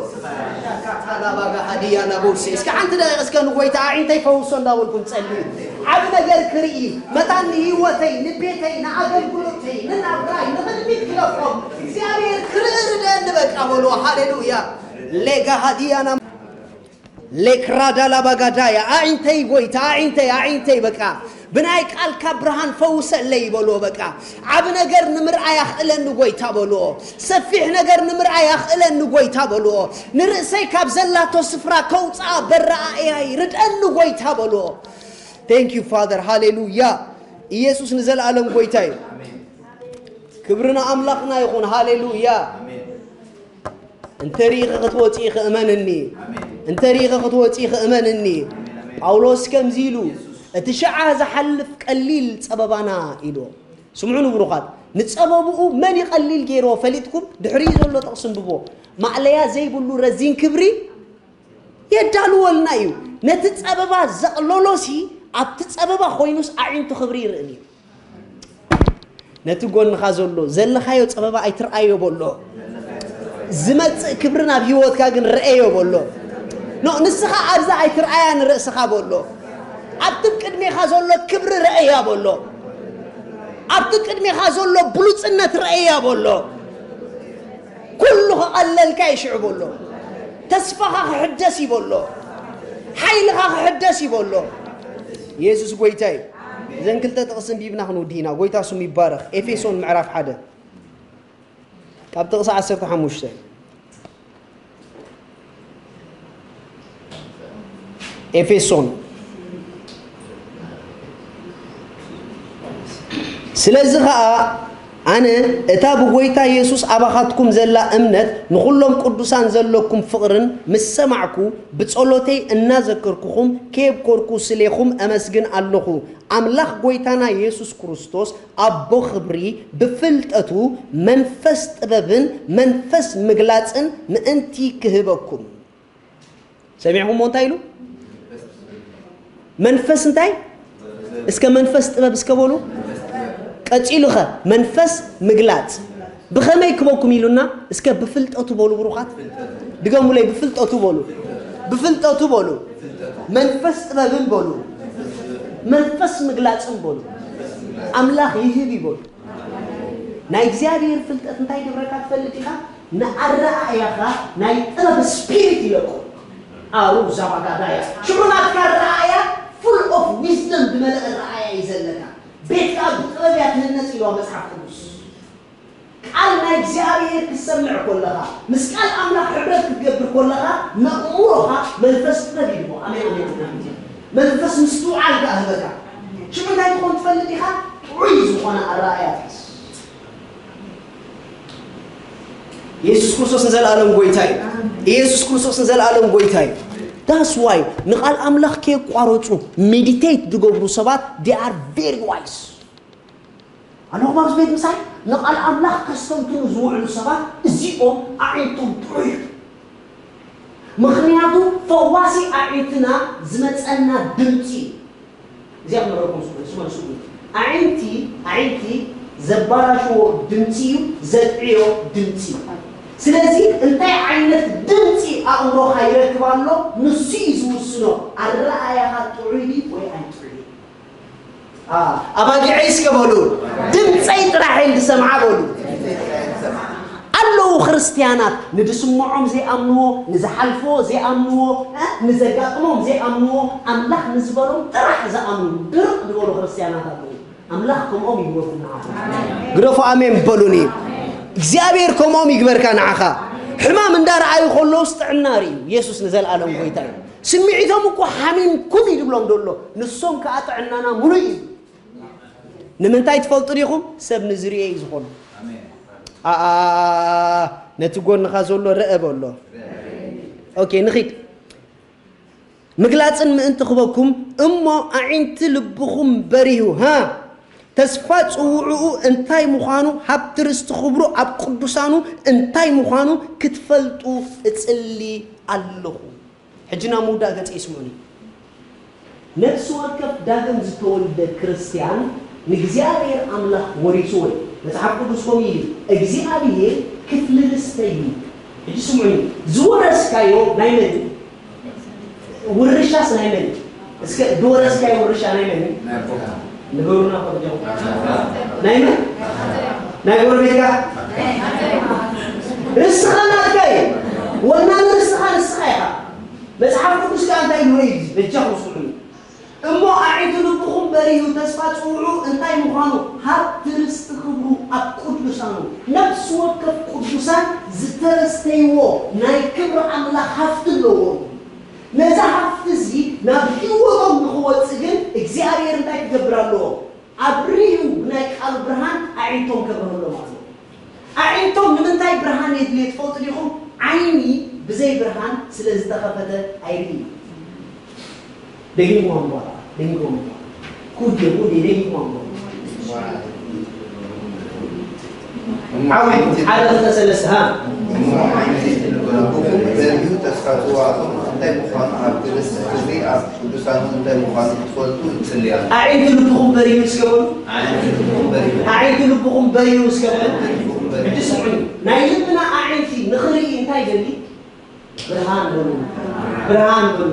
ሻካታላባጋ ሃዲያ ናቦሴ። እስከ ሓንቲ ደቂቕ እስከ ንጎይታ ኣዒንተይ ፈውሶ እንዳበልኩም ጸልዩ። ዓቢ ነገር ክርኢ፣ መታን ንህይወተይ፣ ንቤተይ፣ ንኣገልግሎተይ፣ ንናብራይ፣ ንቕድሚት ክለፎም፣ እግዚኣብሔር ክርኢ ርደኒ በቃ በሎ። ሃሌሉያ። ሌጋ ሃዲያና ሌክራዳ ላባጋዳያ። ኣዒንተይ ጎይታ፣ ኣዒንተይ፣ ኣዒንተይ በቃ ብናይ ቃልካ ብርሃን ፈውሰለይ በሎ። በቃ ዓቢ ነገር ንምርኣይ ኣኽእለኒ ጎይታ በሎ። ሰፊሕ ነገር ንምርኣይ ኣኽእለኒ ጎይታ በሎ። ንርእሰይ ካብ ዘላቶ ስፍራ ከውፅኣ በረኣእያይ ርድአኒ ጎይታ በሎ። Thank you Father። ሃሌሉያ። ኢየሱስ ንዘለኣለም ጎይታ እዩ። ክብሪ ንኣምላኽና ይኹን። ሃሌሉያ። እንተ ርኢኺ ክትወጺ ኢኺ እመንኒ። እንተ ርኢኺ ክትወጺ ኢኺ እመንኒ። ጳውሎስ ከምዚ ኢሉ፣ "እቲ ሽዓ ዝሓልፍ ቀሊል ጸበባና" ኢሉ። ስምዑ ንብሩኻት፣ ንጸበብኡ መን እዩ ቀሊል ገይርዎ ፈሊጥኩም? ድሕሪኡ ዘሎ ጥቕሲ እንብቦ። ማእለያ ዘይብሉ ረዚን ክብሪ የዳልወልና እዩ። ነቲ ጸበባ ዘቕለሎሲ ኣብቲ ጸበባ ኮይኑስ ኣዒንቱ ክብሪ ይርእን እዩ። ነቲ ጎንኻ ዘሎ ዘለኻዮ ጸበባ ኣይትርኣዮ በሎ። ዝመጽእ ክብሪ ናብ ህይወትካ ግን ርኣዮ በሎ። ኖ፣ ንስኻ ኣብዛ ኣይትርኣያ ንርእስኻ በሎ። ኣብቲ ቅድሜኻ ዘሎ ክብሪ ርኣያ በሎ። ኣብቲ ቅድሜኻ ዘሎ ብሉጽነት ርኣያ በሎ። ኩሉ ክቐለልካ እዩ ሽዑ በሎ። ተስፋኻ ክሕደስ እዩ በሎ። ሓይልኻ ክሕደስ እዩ በሎ። የሱስ ጎይታ እዩ። እዘን ክልተ ጥቕሲ ኣንቢብና ክንውድእ ኢና። ጎይታ ስሙ ይባረኽ። ኤፌሶን ምዕራፍ ሓደ ካብ ጥቕሲ ዓሰርተ ሓሙሽተ። ኤፌሶን። ስለዚ ኸኣ ኣነ እታ ብጎይታ የሱስ ኣባኻትኩም ዘላ እምነት ንኹሎም ቅዱሳን ዘለኩም ፍቕርን ምስ ሰማዕኩ ብጸሎተይ እናዘከርኩኹም ከየብኮርኩ ስሌኹም ኣመስግን ኣለኹ። ኣምላኽ ጎይታና የሱስ ክርስቶስ ኣቦ ኽብሪ ብፍልጠቱ መንፈስ ጥበብን መንፈስ ምግላጽን ምእንቲ ክህበኩም። ሰሚዕኹምዎ እንታይ ኢሉ? መንፈስ እንታይ? እስከ መንፈስ ጥበብ እስከ በሉ። ቀጺሉኸ መንፈስ ምግላጽ ብኸመይ ክበኩም ኢሉና? እስከ ብፍልጠቱ በሉ ብሩኻት። ድገሙለይ፣ ብፍልጠቱ በሉ። ብፍልጠቱ በሉ። መንፈስ ጥበብን በሉ። መንፈስ ምግላጽን በሉ። ኣምላኽ ይህብ ይበሉ። ናይ እግዚኣብሔር ፍልጠት እንታይ ይገብረካ ትፈልጥ ኢኻ? ንኣረኣእያኻ ናይ ጥበብ ስፒሪት ይለቁ። ኣሩ ዛባጋዳያ ሽዑ ናትካ ኣረኣእያ ፉል ኦፍ ዊዝደም ዝመልአ ኣረኣእያ እዩ ዘለካ። ቤትካ ብጥበብ እያ ትህነጽ ኢልዋ መጽሓፍ ቅዱስ። ቃል ናይ እግዚኣብሔር ክትሰምዕ ከለኻ፣ ምስ ቃል ኣምላኽ ሕብረት ክትገብር ከለኻ፣ ነእምሮኻ መንፈስ ጥበብ ይህቦ። ኣሜን፣ ኣሜን፣ ኣሜን። መንፈስ ምስትውዓል ከኣ ህበካ። ሽዑ እንታይ ትኾን ትፈልጥ ኢኻ? ጥዑይ ዝኾነ ኣረኣእያ ትሕዝ። ኢየሱስ ክርስቶስ ንዘለኣለም ጎይታ እዩ። ኢየሱስ ክርስቶስ ንዘለኣለም ጎይታ እዩ። That's why ንቓል ኣምላኽ ከየቋረጹ ሜዲቴት ዝገብሩ ሰባት they are very wise። ኣነ ኹም ኣብዚ ቤት ምሳይ ንቓል ኣምላኽ ከስተንትኑ ዝውዕሉ ሰባት እዚኦም ኣዒንቶም ጥዑይ እዩ። ምኽንያቱ ፈዋሲ ኣዒንትና ዝመጸና ድምጺ እዩ። እዚኣ ክነግረኩም ስሙ፣ ስሙ፣ ስሙ። ኣዒንቲ፣ ኣዒንቲ ዘባላሽዎ ድምጺ እዩ፣ ዘጥዕዮ ድምጺ እዩ። ስለዚ እንታይ ዓይነት ድምጺ ኣእምሮኻ ይረክብ ኣሎ፣ ንሱ እዩ ዝውስኖ። ኣረኣእያኻ ጥዑይ ድዩ ወይ ኣይጥዑይ? አ፣ ኣባጊዐይ እስከ በሉ፣ ድምፀይ ጥራሕ እየን ዝሰምዓ በሉ። ኣለዉ ክርስትያናት ንድስምዖም ዘይኣምንዎ፣ ንዝሓልፍዎ ዘይኣምንዎ፣ እ፣ ንዘጋጥሞም ዘይኣምንዎ፣ ኣምላኽ ንዝበሎም ጥራሕ ዝኣምኑ ድርቕ ዝበሉ ክርስትያናት ኣለዉ። ኣምላኽ ከምኦም ይግበርኩም ንዓኹም። ግደፉ ኣሜን በሉኒ። እግዚኣብሔር ከምኦም ይግበርካ። ንዓኻ ሕማም እንዳረኣዩ ከለውስ ጥዕና ርእዩ። የሱስ ንዘለኣለም ጎይታ እዩ። ስምዒቶም እኮ ሓሚምኩም እዩ ዝብሎም ዘሎ፣ ንሶም ከኣ ጥዕናና ሙሉእ እዩ። ንምንታይ ትፈልጡ ዲኹም? ሰብ ንዝርእዮ እዩ ዝኾኖ። ኣኣ፣ ነቲ ጎንኻ ዘሎ ርአ በሎ። ኦኬ፣ ንኺድ። ምግላጽን ምእንቲ ክበኩም እሞ ኣዒንቲ ልብኹም በሪሁ፣ ሃ፣ ተስፋ ጽውዕኡ እንታይ ምዃኑ፣ ሃብቲ ርስቲ ክብሩ ኣብ ቅዱሳኑ እንታይ ምዃኑ ክትፈልጡ እጽሊ ኣለኹ። ሕጂ ናብ ምውዳእ ገጸ ይስምዑኒ። ነፍሲ ወከፍ ዳግም ዝተወልደ ክርስትያን ንእግዚኣብሔር ኣምላኽ ወሪስዎ እዩ። መጽሓፍ ቅዱስ ከምኡ ኢሉ፣ እግዚኣብሔር ክፍሊ ርስተይ እዩ። ሕጂ ስምዑኒ፣ ዝወረስካዮ ናይ መን እዩ? ውርሻስ ናይ መን እዩ? እስከ ዝወረስካዮ ውርሻ ናይ መን እዩ? ናይ ኣቦኻ። ንገሩና እኮ ብጃኹም። ናይ መን? ናይ ጎረቤትካ? ርስኻ ናትካ እዩ። ወናኒ ርስኻ ንስኻ ኢኻ። መጽሓፍ ቅዱስ ከኣ እንታይ ኢሉ እዩ? በጃኹም ስምዑኒ። እሞ ኣዒንቲ ልብኹም በሪሁ፣ ተስፋ ጽውዑ እንታይ ምዃኑ፣ ሃብቲ ርስቲ ክብሩ ኣብ ቅዱሳኑ። ነፍሲ ወከፍ ቅዱሳን ዝተረስተይዎ ናይ ክብሪ ኣምላኽ ሃብቲ ኣለዎም። ነዚ ሃብቲ እዚ ናብ ህይወቶም ንኽወጽእ ግን እግዚኣብሔር እንታይ ክገብር ኣለዎ? ኣብሪሁ ብናይ ቃሉ ብርሃን ኣዒንቶም ከብርሃሎም ኣለዎ። ኣዒንቶም ንምንታይ ብርሃን የድልዮ ትፈልጡ ዲኹም? ዓይኒ ብዘይ ብርሃን ስለ ዝተኸፈተ ኣይርእይ። ደጊምኩም ኣንብቧ፣ ደጊምኩም ኣንብቧ። ኩዴ፣ ኩዴ፣ ደጊምኩም ኣንብቧ። ዓዊት፣ ሓደ፣ ክልተ፣ ሰለስተ፣ ሃ። እሞ ዓይኒ ልብኹም በሪሁ፣ ተስፋ ጽዋዕኹም እንታይ ምዃኑ፣ ኣብ ክብሪ ኣብ ቅዱሳኑ እንታይ ምዃኑ ክትፈልጡ እጽሊ ኣለኹ። ኣዒንቲ ልብኹም በሪሁ እስከ በሉ። ኣዒንቲ ልብኹም በሪሁ። ኣዒንቲ ልብኹም በሪሁ እስከ በሉ። ኣዒንቲ ልብኹም በሪሁ። ሕጂ ስምዑኒ። ናይ ልብና ኣዒንቲ ንኽርኢ እንታይ ይደሊ? ብርሃን በሉ። ብርሃን በሉ።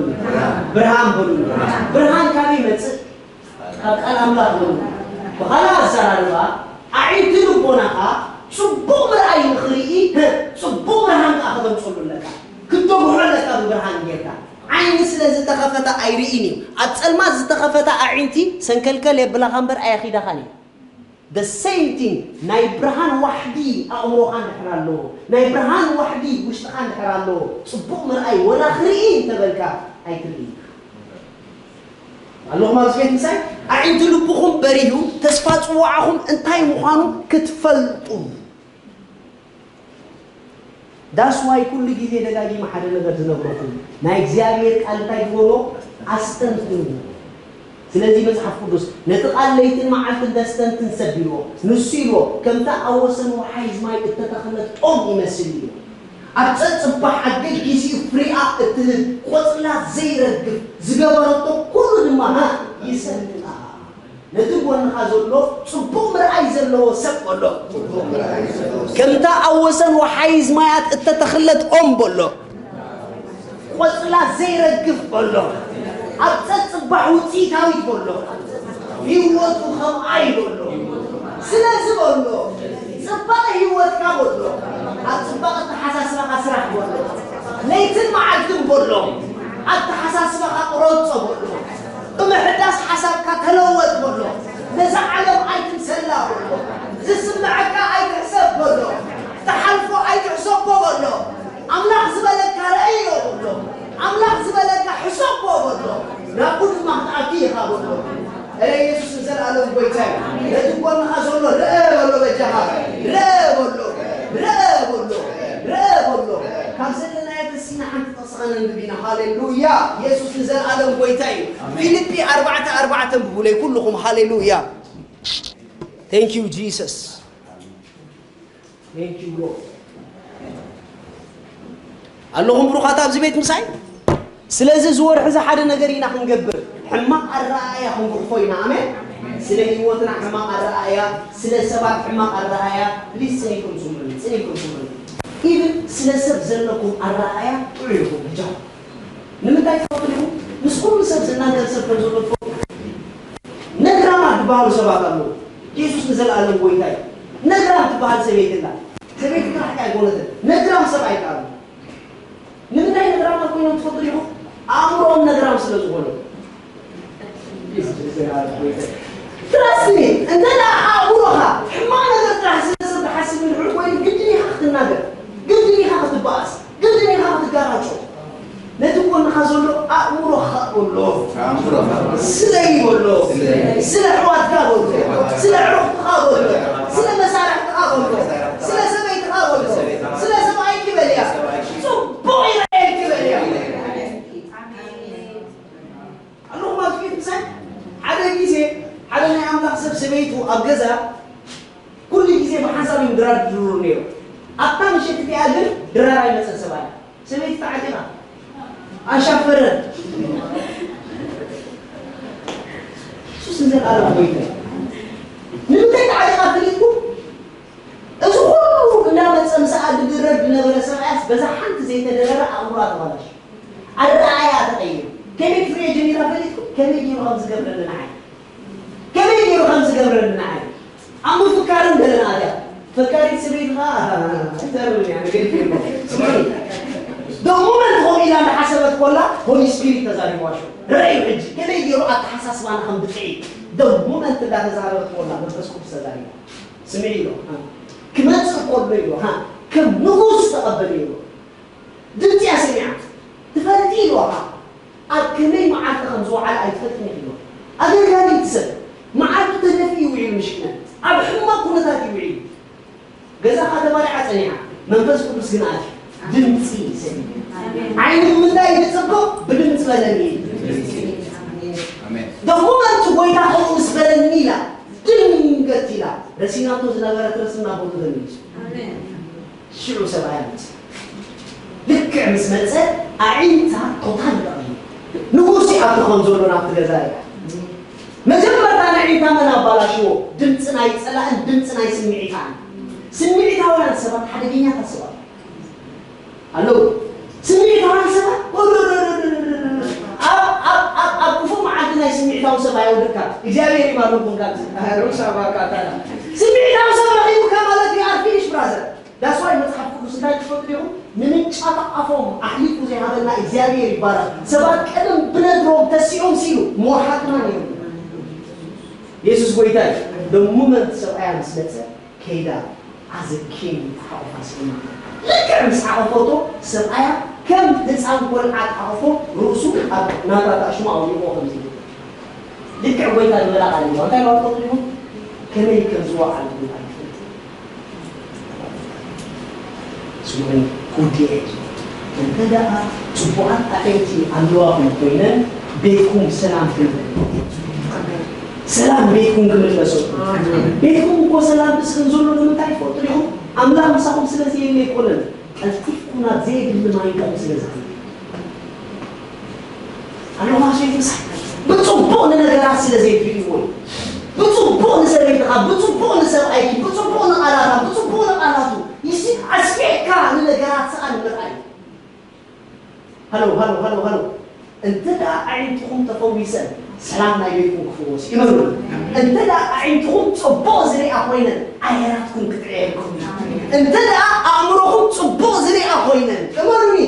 ብርሃን በሉ። ብርሃን ካበይ ይመጽእ? ካብ ቃል ኣምላኽ በሉ። ብኻልእ ኣዘራርባ፣ ኣዒንቲ ልቦናኻ ጽቡቕ ምርኣይ ንኽርኢ፣ ጽቡቕ ብርሃን ከኣ ከተምጽኣሉ ኣለካ። ክትደግሖ ኣለካ ብብርሃን ጌርካ። ዓይኒ ስለ ዝተኸፈተ ኣይርእን እዩ። ኣብ ጸልማት ዝተኸፈተ ኣዒንቲ ሰንከልከል የብላኻ እምበር ኣየኺዳኻን እዩ። The same thing፣ ናይ ብርሃን ዋሕዲ ኣእምሮኻ እንድሕር ኣለዎ፣ ናይ ብርሃን ዋሕዲ ውሽጥኻ እንድሕር ኣለዎ፣ ጽቡቕ ምርኣይ ወላ ክርኢ እንተበልካ ኣይትርእን። ኣለኹም ኣብዚ ቤት ምሳይ? ኣዒንቲ ልብኹም በሪሁ፣ ተስፋ ጽዋዓኹም እንታይ ምዃኑ ክትፈልጡ። That's why ኩሉ ግዜ ደጋጊመ ሓደ ነገር ዝነግረኩም፣ ናይ እግዚኣብሔር ቃል እንታይ ዝበሎ? ኣስተንትኑ። ስለዚ መጽሓፍ ቅዱስ፣ "ነቲ ቃል ለይትን መዓልትን ተስተንትን ሰብ" ኢልዎ። ንሱ ኢልዎ፣ "ከምታ ኣብ ወሰን ወሓይዝ ማይ እተተኽለት ኦም ይመስል" ኢልዎ። ኣብ ጸጽባሕ ኣገልጊሲኡ ፍሪኣ እትህብ፣ ቆጽላ ዘይረግፍ፣ ዝገበረቶ ኩሉ ድማ፣ ሃ፣ ይሰንጣ። ነቲ ጎንኻ ዘሎ ጽቡቕ ምርኣይ ዘለዎ ሰብ በሎ። ጽቡቕ ምርኣይ ዘለዎ ሰብ። ከምታ ኣብ ወሰን ወሓይዝ ማያት እተተኽለት ኦም በሎ። ቆጽላ ዘይረግፍ በሎ። ኣብ ጸጽባሕ ውጽኢታዊት በሎ። ህይወቱ ከምኣ እዩ በሎ። ስለዚ በሎ፣ ጽባቐ ህይወትካ በሎ። ኣብ ጽባቐ ኣተሓሳስባኻ ስራሕ በሎ። ለይትን መዓልትን በሎ። ኣተሓሳስባኻ ቅረጾ በሎ። ብምሕዳስ ሓሳብካ ተለወጥ በሎ። ነዛ ዓለም ኣይትምሰላ በሎ። ዝስምዐካ ኣይትሕሰብ በሎ። ትሓልፎ ኣይትሕሰቦ በሎ። ኣምላኽ ዝበለካ ረእዮ በሎ። ኣምላኽ ዝበለካ ሕሰቦ በሎ። ናብኡ ድማ ክትኣቱ ኢኻ በሎ። እረ የሱስ ንዘለኣለም ጎይታ እዩ። ነቲ ጎንኻ ዘሎ ርአ በሎ፣ በጃኻ ርአ በሎ፣ ርአ በሎ፣ ርአ በሎ። ካብ ዘለናዮ ተሲና ሓንቲ ጥቕሲ ኸነንብብ ኢና። ሃሌሉያ! የሱስ ንዘለኣለም ጎይታ እዩ። ኣሜን። ፊልጲ ኣርባዕተ ኣርባዕተ ኣንብቡለይ ኩልኹም። ሃሌሉያ! Thank you Jesus. Thank you Lord. ኣለኹም ብሩኻት ኣብዚ ቤት ምሳይ? ስለዚ እዚ ወርሒ እዚ ሓደ ነገር ኢና ክንገብር። ሕማቕ ኣረኣእያ ክንገድፎ ኢና። ኣሜን። ስለ ህይወትና ሕማቕ ኣረኣእያ፣ ስለ ሰባት ሕማቕ ኣረኣእያ፣ ፕሊዝ ጽኒኩም ስምዑኒ፣ ጽኒኩም ስምዑኒ። ኢቭን ስለ ሰብ ዘለኩም ኣረኣእያ ጥዑይ ይኹን፣ ብጃኹም። ንምንታይ ትፈልጡ ዲኹም? ምስ ኩሉ ሰብ ዝናገር ሰብ ከም ዘሎ ትፈልጡ? ነግራማት ዝበሃሉ ሰባት ኣለዉ። የሱስ ንዘለኣለም ጎይታ እዩ። ነግራም ትበሃል ሰበይቲ ኣላ። ሰበይቲ ጥራሕ ከኣ ኣይኮነትን። ነግራም ሰብኣይ ከኣ ኣሎ። ንምንታይ ነግራማት ኮይኖም ትፈልጡ ዲኹም? ኣእምሮኦም ነግራም ስለ ዝኾነ። Trust me፣ እንተ ደኣ ኣእምሮኻ ሕማቕ ነገር ጥራሕ ስለ ሰብ ዝሓስብ እንድሕር ኮይኑ፣ ግዲ ባስ ግድን ኢኻ ክትጋራጮ። ነቲ ጎንኻ ዘሎ ኣእምሮኻ በሎ። ኣእምሮኻ። ስለይ በሎ። ስለይ። ስለ ኣሕዋትካ በሎ። ስለ ኣዕሩኽትኻ በሎ። ስለ መሳርሕትኻ በሎ። ስለ ሰበይትኻ በሎ። ስለ ሰብኣይኪ በልያ። ጽቡቕ ይረኣየልኪ በልያ። ኣለኹም ኣብ ጥቂት ምሳይ ሓደ ግዜ ሓደ ናይ ኣምላኽ ሰብ ሰበይቱ ኣብ ገዛ ኩሉ ግዜ ብሓንሳብ እዮም ድራር ድርሩ ነይሩ። ኣብታ ምሸት እቲኣ ግን ድራር ኣይመፀን ሰብኣያ። ሰበይቲ ተዓጢቓ ኣሻፈረ ሱስ ንዘለኣለም ጎይታ ንምንታይ ተዓጢቓ ፈሊጥኩም? እዚ ኩሉ እንዳመፀ ምስኣ ድድረር ዝነበረ ሰብኣያስ በዛ ሓንቲ ዘይተደረረ ኣእምሮኣ ተባላሽ ኣረኣያ ተቐይሩ። ከመይ ክትሪኦ ጀሚራ ፈሊጥኩም? ከመይ ገይሩ ከም ዝገብረኒ ንዓይ ከመይ ገይሩ ከም ዝገብረኒ ንዓይ ኣብ ምፍካርን ገለና ኣትያ ፈካሪት ሰበይቲ ኸዓ ኣይዛረብን እያ ነገር ይፈልሞ ስምዑ ደሙመንት ኾም ኢላ እንዳሓሰበት ኮላ ሆሊ ስፒሪት ተዛሪብዋ ሹ ረእዩ ሕጂ ከመይ ገይሩ ኣተሓሳስባና ከም ብጥዒ ደሙመንት እንዳተዛረበት ኮላ መንፈስ ቅዱስ ተዛሪብዋ ስምዒ ኢሎ ክመፅእ ከሎ ኢሎ ከም ንጉስ ተቐበል ኢሎ ድምፂ እያ ሰሚዓ ትፈልጢ ኢልዋ ኣብ ከመይ መዓልቲ ከም ዝወዓለ ኣይትፈልጥን ኢኺ ኢልዋ ኣገልጋሊ እቲ ሰብ መዓልቱ ተደፊኡ እዩ ውዒሉ ምሽክነ ኣብ ሕማቕ ኩነታት እዩ ውዒሉ ገዛ ኸዓ ተባሪዓ ፀኒሓ መንፈስ ቅዱስ ግን ኣትዩ ድምፂ ሰሚዐ ዓይኑ ብምንታይ እዩ ዝፅብቕ ብድምፂ በለኒ ኢሉ ኣሜን። ደሞ እቲ ጎይታ ከምኡ ምስ በለኒ ኢላ ድንገት ኢላ ረሲናቶ ዝነበረት ረስና ቦቱ ተመሊሱ ሽዑ ሰብኣያ መፀ። ልክዕ ምስ መፀ ኣዒንታ ቶታል ተቐይሩ። ንጉስ ይኣቱ ከም ዘሎ ናብቲ ገዛ ርኣ። መጀመርታ ንዒንታ መን ኣባላሽዎ? ድምፂ ናይ ፀላእን ድምፂ ናይ ስምዒታን። ስምዒታውያን ሰባት ሓደገኛታት ሰባት ኣለዉ። ስምዒታውያን ሰባት ኣብ ኣብ ኣብ ኣብ ክፉእ መዓልቲ ናይ ስምዒታዊ ሰብ ኣየውድቅካ እግዚኣብሔር ይባርኩም ካብ ሩሳ ባካታላ ስምዒታዊ ሰብ ረኺቡካ ማለት you are finished brother that's why መጽሓፍ ቅዱስ እንታይ ትፈልጡ ዲኹም ንምንጫታ ኣፎም ኣሕሊፉ ዘይሃበና እግዚኣብሔር ይባረክ ሰባት ቀደም ብነድሮም ተሲኦም ሲሉ ሞርሓትና ነይሩ የሱስ ጎይታ እዩ ደሙመንት ሰብኣያ ምስ መጸ ከይዳ ኣዘኪን ተሓቑፋ ስኢና ልክዕ ምስ ሓቐፈቶ ሰብኣያ ከም ህፃን ቆልዓ ተሓቑፎ ርእሱ ኣብ ናብራ ተኣሽሙ ኣውዲቑዎ ከምዚ ኢሉ ልክዕ ጎይታ ዝበላ ቃል እዩ እንታይ ማለት ትፈልጡ ዲኹም ከመይ ከም ዝወዓሉ ግን ኣይትፈልጡ ስምዑኒ ውድኤ እንተ ደኣ ጽቡቓት ኣዕንቲ ኣለዋኹም ኮይነን ቤትኩም ሰላም ክምለሰልኩም ሰላም ቤትኩም ክምለሰልኩም ቤትኩም እኮ ሰላም ምስ ከም ዘሎ ንምንታይ ትፈልጡ ዲኹም ኣምላኽ ምሳኹም ስለ ዘየለ ኣይኮነን ቀልጢፍኩም ናብ ዘየድሊ ማይንኩም ስለ ዝኸይድ ኣለኹ ኣስቤት ምሳይ ብፅቡቕ ንነገራት ስለ ዘይትርእይዎ እዩ ብፅቡቕ ንሰበይትኻ ብፅቡቕ ንሰብኣይኪ ብፅቡቕ ንቓላታ ብፅቡቕ ንቓላቱ ይሲ ኣስቤትካ ንነገራት ሰኣን ምርኣይ ሃሎ ሃሎ ሃሎ ሃሎ እንተ ደኣ ኣዒንትኹም ተፈዊሰን ሰላም ናይ ቤትኩም ክፍወስ እዩ እመኑ እንተ ደኣ ኣዒንትኹም ጽቡቕ ዝሪኣ ኮይነን ኣየራትኩም ክጥዕየልኩም እዩ እንተ ደኣ ኣእምሮኹም ጽቡቕ ዝሪኣ ኮይነን እመኑኒ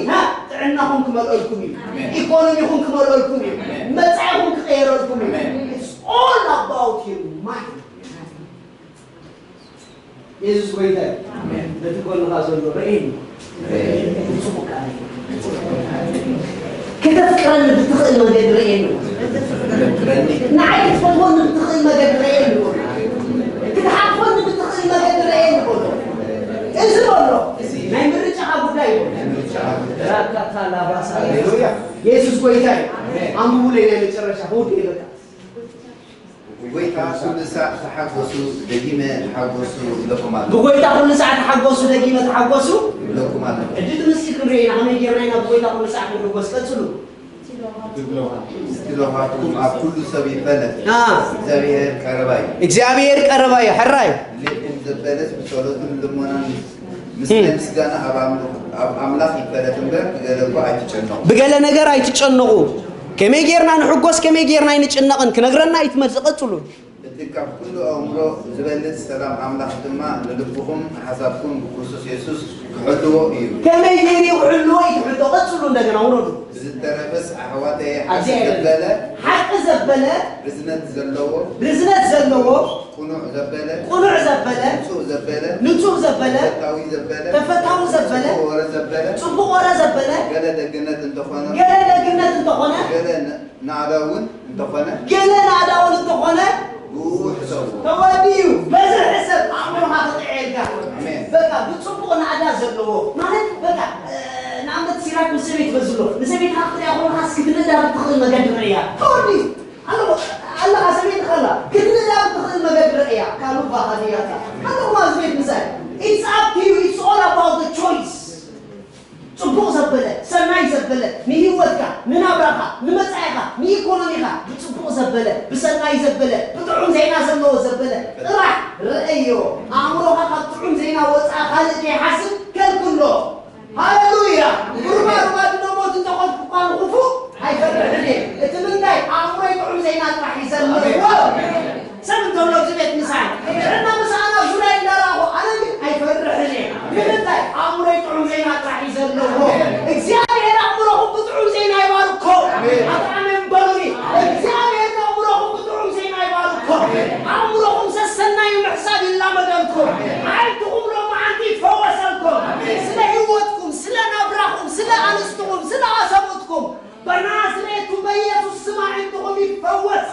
ጥዕናኹም ክመልኦልኩም እዩ ኢኮኖሚኹም ክመልኦልኩም እዩ መጻኢኹም ክቐየረልኩም እዩ It's all about your mind የሱስ ጎይታ እዩ። በቲ ጎንኻ ዘሎ ርእየኒ። ጽቡቕ ቃል እዩ። ከተፍቅረኒ ብትኽእል መገዲ ርእየኒ። ንዓይ ክትፈትወኒ ብትኽእል መገዲ ርእየኒ። ክትሓቅፈኒ ብትኽእል መገዲ ርእየኒ በሎ። እዚ በሎ። ናይ ምርጫኻ ጉዳይ እዩ። ራካታ ላባሳ። የሱስ ጎይታ እዩ። ኣንብቡለይ ናይ መጨረሻ። ውድ ይበቃ። ብጎይታ ኩሉ ሳዕ ተሓጎሱ፣ ደጊመ ተሓጎሱ ይብለኩም ኣሎ። ብጎይታ ኩሉ ሳዕ ተሓጎሱ፣ ደጊመ ተሓጎሱ። ይብለኩም ኣሎ። ሕጂ እቲ ምስሊ ክንሪኦ ኢና፣ ከመይ ጌርና ኢና ብጎይታ ኩሉ ሳዕ ክንሕጎስ? ቀጽሉ። እቲ ለውሃትኩም ኣብ ኩሉ ሰብ ይፈለጥ። አ። እግዚኣብሔር ቀረባ እዩ። እግዚኣብሔር ቀረባ እዩ። ሕራይ። ድሌትኩም ዘበለስ ብጸሎትን ልመናን ምስ ናይ ምስጋና ኣብ ኣምልኹ፣ ኣብ ኣምላኽ ይፈለጥ እምበር፣ ብገለ እኳ ኣይትጨነቑ። ብገለ ነገር ኣይትጨነቑ። ከመይ ጌርና ንሕጎስ፣ ከመይ ጌርና ኣይንጭነቕን ክነግረና እዩ እቲ መልሲ። ቀጽሉ። እቲ ካብ ኩሉ ኣእምሮ ዝበልጽ ሰላም ኣምላኽ ድማ ንልብኹም ንሓሳብኩም ብክርስቶስ የሱስ ክሕልዎ እዩ። ከመይ ገይሩ ክሕልዎ እዩ እቲ ሕቶ። ቀጽሉ እንደገና ውረዱ። ብዝተረፈስ ኣሕዋተየ ሓቂ ዘበለ ሓቂ ዘበለ ርዝነት ዘለዎ ርዝነት ዘለዎ ቅኑዕ ዘበለ፣ ቅኑዕ ዘበለ፣ ንጹህ ዘበለ፣ ንጹህ ዘበለ፣ ተፈታዊ ዘበለ፣ ተፈታዊ ዘበለ፣ ጽቡቕ ወረ ዘበለ፣ ጽቡቕ ወረ ዘበለ፣ ገለ ደግነት እንተኾነ፣ ገለ ደግነት እንተኾነ፣ ገለ ን- ናዕዳ እውን እንተኾነ፣ ገለ ናዕዳ እውን እንተኾነ፣ ብኡ ሕሰቡ። ተወዲኡ በዚ ሕሰብ ኣእምሮኻ ክጥዕየልካ። ኣሜን። በቃ ብጽቡቕ ናዕዳ ዘለዎ ማለት በቃ እ፣ ንኣብነት ሲራክ ምስ ሰበይቲ በዝሎ ንሰበይትኻ ክትሪኣ ከለኻ እስኪ ትንእዳ ብትኽእል መገዲ ርእያ። ተወዲኡ ኣለኻ ሰበይቲ ከላ ክትንእዳ ብትኽእል መገዲ ርእያ። ካሉባ ሃዲያታ ኣለኹ ማለት ቤት ምሳይ it's up to you it's all about the choice ጽቡቕ ዘበለ ሰናይ ዘበለ ንህይወትካ ንናብራኻ ንመጻኢኻ ንኢኮኖሚኻ ብጽቡቕ ዘበለ ብሰናይ ዘበለ ብጥዑም ዜና ዘለዎ ዘበለ ጥራሕ ረአዮ። ኣእምሮኻ ካብ ጥዑም ዜና ወፃእ ካልእ ከይሓስብ ከልክሎ። ሃሌሉያ። ሩባ ሩባ ድነሞት እንተኾንኩ እኳ ንኽፉእ ኣይፈርሕን እየ። እቲ ምንታይ ኣእምሮይ ጥዑም ዜና ጥራሕ እዩ ዘለዎ። ሰብ እንተሎ ኣብዚ ቤት ምሳይ ጥዕና ምሳና ኣብ ዙርያ እንዳረኣኹ ኣነ ግን ኣይፈርሕን እየ። ንምንታይ ኣእምሮይ ጥዑም ዜና ጥራሕ እዩ ዘለዎ። እግዚኣብሔር ኣእምሮኹም ብጥዑም ዜና ይባርኮ። ኣሜን። ኣጥዓመን በሉኒ። እግዚኣብሔር ኣእምሮኹም ብጥዑም ዜና ይባርኮ። ኣእምሮኹም ሰሰናዩ ምሕሳብ ይላመደልኩም። ኣዕንትኹም ሎማዓንቲ ይፈወሰልኩም። ስለ ህይወትኩም ስለ ናብራኹም ስለ ኣንስትኹም ስለ ኣሰብኡትኩም በናዝሬቱ በኢየሱስ ስም ኣዒንትኹም ይፈወስ።